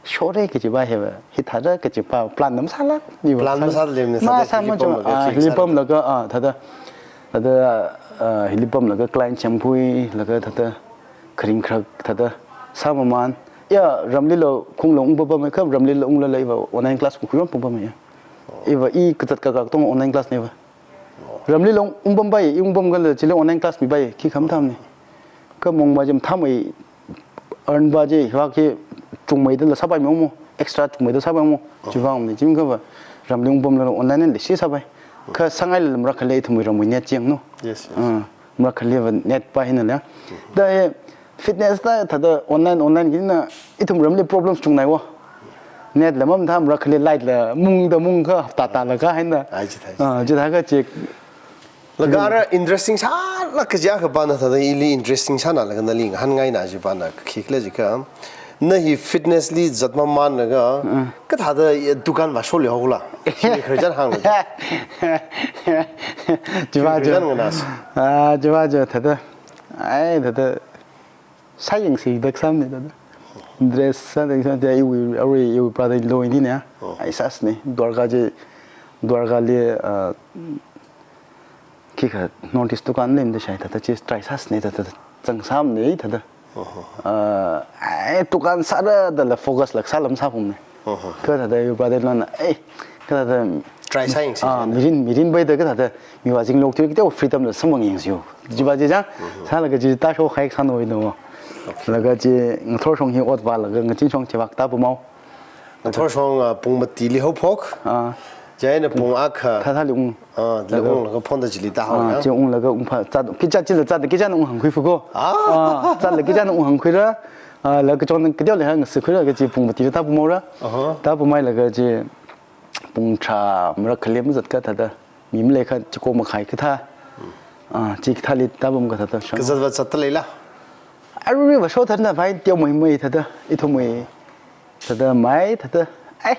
shore kachi pa hiva, hithāda kachi pa, plan na masāla, iva. Plan masāla, masāla, masāla, masāla, hili pamlaga, ah, thāda, thāda, ah, hili pamlaga, client champui, laga thāda, kharing kharak, thāda, sāmaman. Ya, ramlila, khungla ungpapam, kha ramlila unglala iva, online class khuyon pampa ya. Iva, i kazat kakak tong online class ne va. Ramlila ungpampai, i ungpam kala chili online class mipai, khi khamathāmane. Kha mong pa chi mathāmei, earn pa chi, hiva khi chungmeida la sāpai mo mo, extra chungmeida sāpai mo, chiva ne, chim kha va, ramli ungpamla online li shi sāpai. Kha sāngaila marakkhali ithumwui ramwui net chi yanglu. Yes, yes. Ah, marakkhali va net pa hina la. Da hi, fitness ta thāda online, online kina ithum ramli problems chungnai wo. Net la mamathā marakkhali light la mungda mungkha hapta tālaga hina. Ai, chithā, ah, chithā. Chithākha chi. Laga ara interesting sālāk kaji akha pana thāda ili interesting sāna laga nali ngahānngaina chi pana khikhala jiakha. Na hi fitness li zat mamānlaga, kathāda dukan vāsholi haola. Hi kharjan hānglu. Chiva, chiva. Kharjan nganas. Ah, chiva, chiva, thāda. Ai, thāda. Sāyangsi dak sāmane thāda. Dress sāda sāda iwui, arui iwui brother-in-law ini ne. Oh. Ai sāsane. Dwarka chi, Dwarka li, ah, khikha North East dukan lemda shai thāda chi try sāsane thāda zangsāmane thāda. Oho. Ah, ai, dukan sāra dala focus lāk sālam sāphungmane. Oho. Kha thāda iwui brother-in-law na, ai, kha thāda try sāyangsi ah, ne. Mirin, mirin baida kha thāda, miwui azing lok tui kateokha freedom la samphang yangsiu. Chiva chi chang, sālaga chi tāshok hai sānoi no. Okay. Laga chi ngathor shong hi ot vālaga ngazin shong chivak tāpamhao. Ngathor shong, ah, pung matili haophok. Ah. Chieina pung akha. Thāthāli ung. Ah, laga unglaga phonda chili tāhao, ah, ya? Chi unglaga ungpha, zat, kicha chila zat, kichana unghāngkhui fuko. Ah. Ah, zatla kichana unghāngkhuira. Ah, laga chon kateoli hāngsikhuira, kachi pung matili tāpamhaora. Aha. Tāpamhailaga chi pung tharā marakhali mazatkha thāda, mi maleikha chiko makhai kathā. Hmm. Ah, chi kathāli tāpamkha thāda shang. Kazat vāzat thāda leila? Arui vāsho thāda vai teomeimei thāda, ithumwui thāda mai thāda. Ai.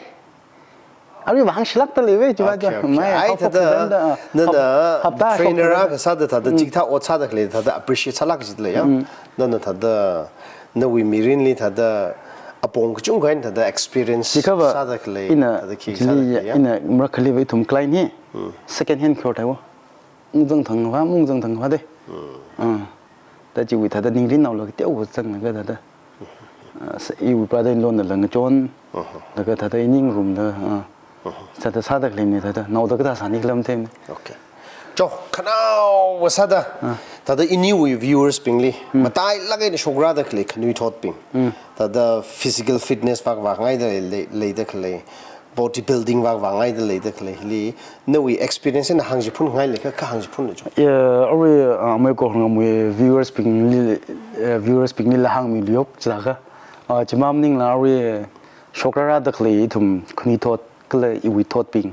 Arui vāhāngshilākda leive, chiva. Okay, okay. Mai, ai, hapta thāda, thāda, nana hap-, hapta trainer shok akha sāda thāda, chikathā ot sāda khalei thāda appreciate sālāk jida lei ya. Hmm. Nana thāda, nawui mirinli thāda apong kachungkha eina thāda experience sāda khalei, ina, thāda khi chili sāda khalei ya, ina marakhaliva ithum client hi, hmm, second hand kyor thaiwo. Ungzang thangva, ungzang thangva de. Hmm. Ah. Thāda chiwui thāda ningrin naola kateokha zanglaga thāda. Ah, sa-, iwui brother-in-law nala ngachon. Uh-huh. Laga thāda ining room da, ah. Uh-huh. Sāda sāda khaleimane thāda. Naoda kathā sāni khalam themne. Okay. Cho, khanaowa sāda. Ah. Thāda iniwui viewers bingli. Hmm. Matailāk eina shokrada khalei khanuithotbing. Hmm. Thāda physical fitness vak vāngaida lei, leida khalei, body building vak vāngaida leida khaleili, nawui experience eina hāngchiphun ngai leiakha, kha hāngchiphunlu cho. Ya, arui, ah, amei ko ngamui viewers bingli, eh, viewers binglila hāngmilu yok, chilakha. Ah, chimang maningla arui shokrada khalei ithum khanuithot, kala iwui thotbing,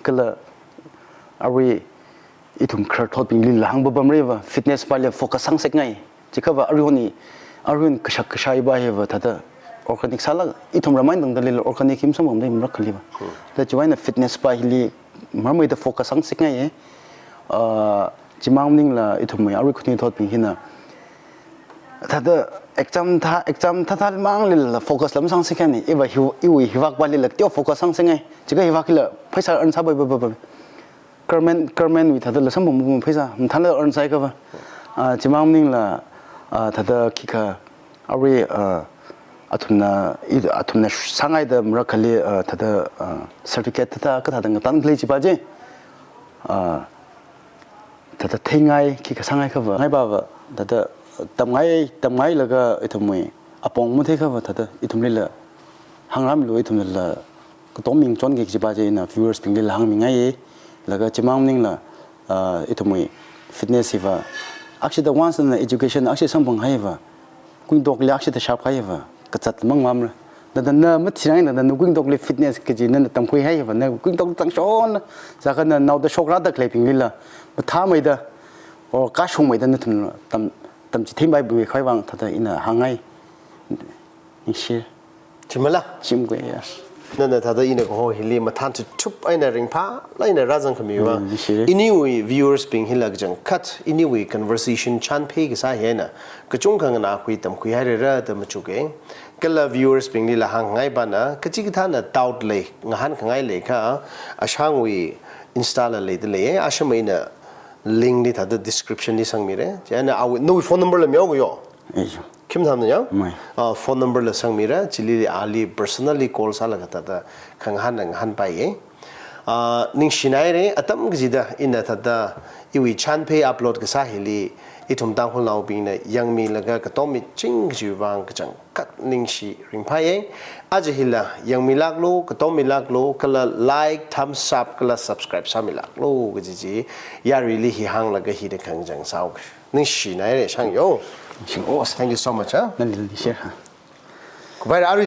kala arui ithum khararthotbinglila hāngpapamreiva, fitness pali focus sāngasakngai. Chikhava aruihon hi, aruihon kashak kashaiva hiva thāda organic sālaga, ithum ramai tangda leila organic hi masamphangmada marakhaliva. Hmm. Thāda chiwui eina fitness pa hili marameida focus sāngasakngai. Ah, chimang maningla ithumwui arui khanuithotbing hina thāda exam thā, exam thāthā manglila focus la masāngasakngai. Iva hi, iwui hivak palila kateo focus sāngasakngai. Chikha hivak hila pheisā earn sāpai pai pai pai. Government, government wui thādala samphang mapung pheisā, mathānla earn sāhaiakhava. Ah, chimang maningla, ah, thāda khikha, arui, ah, athumna, i, athumna sāngaida marakhali, ah, thāda, ah, certificate thāda, kathāda ngatan khalei chiva chi. Ah, thāda theingai, khikha sāngaiakhava. Ngaipava, thāda tamngai, tamngailaga ithumwui apong matheiakhava thāda, ithumlila hāngrāmilu, ithumlila katom ming chonki kajiva chi ina viewers binglila hāngmingai. Laga chimang maningla, ah, ithumwui fitness hiva, akshida once na education akshi samphanghaiva, kuingatokli akshida shapkahaiva, kazat mang mamra. Thāda na mathirang thāda na kuingatokli fitness kaji nana tamkhuihaiva, na kuingatok zangshon, sākha na naoda shokrada khaleibinglila mathāmeida, or kashungmeida nathum tam, tamchitheipai bui khavai vang thāda ina hāngngai. Ningshi. Chimala? Chimkhui ya. Nana thāda ina kaho hili mathān chithup eina ringphālāk eina rāzangkhamiva. Mm, ningshi. Iniwui viewers bing hila kachangkhat, iniwui conversation chānphei kasā hi eina kachungkha nganākhui tamkhuihairara da machuke. Kala viewers binglila hāngngaiva na, kachikathāna doubt lei, ngahānkhangai leiakha, Ashangwui Insta la leida lei, Ashang eina link li thāda description li sangmire. Chieina awui, nawui phone number la mihaoka yo? Ei cho. Khim tham na ya? Mai. Ah, phone number la sangmira, chili ali personally call sālaga thāda khangahān ngahānpaiye. Ah, ningshinaire, atam kachida ina thāda iwui chānphei upload kasā hili, ithum Tangkhulnaobingna yangmilaga katom miching kajiwui vang kachangkhat ningshi ringphāye. Aja hila yangmilāklu, katom milāklu, kala like, thumbs up, kala subscribe sāmilāklu kaji chi, yaruili hi hānglaga hina khangachang sāhaoke. Ningshinaire, Shang yo. Ningshi, oh, thank you so much, ha? Nali ningshi, ha. Kubai ra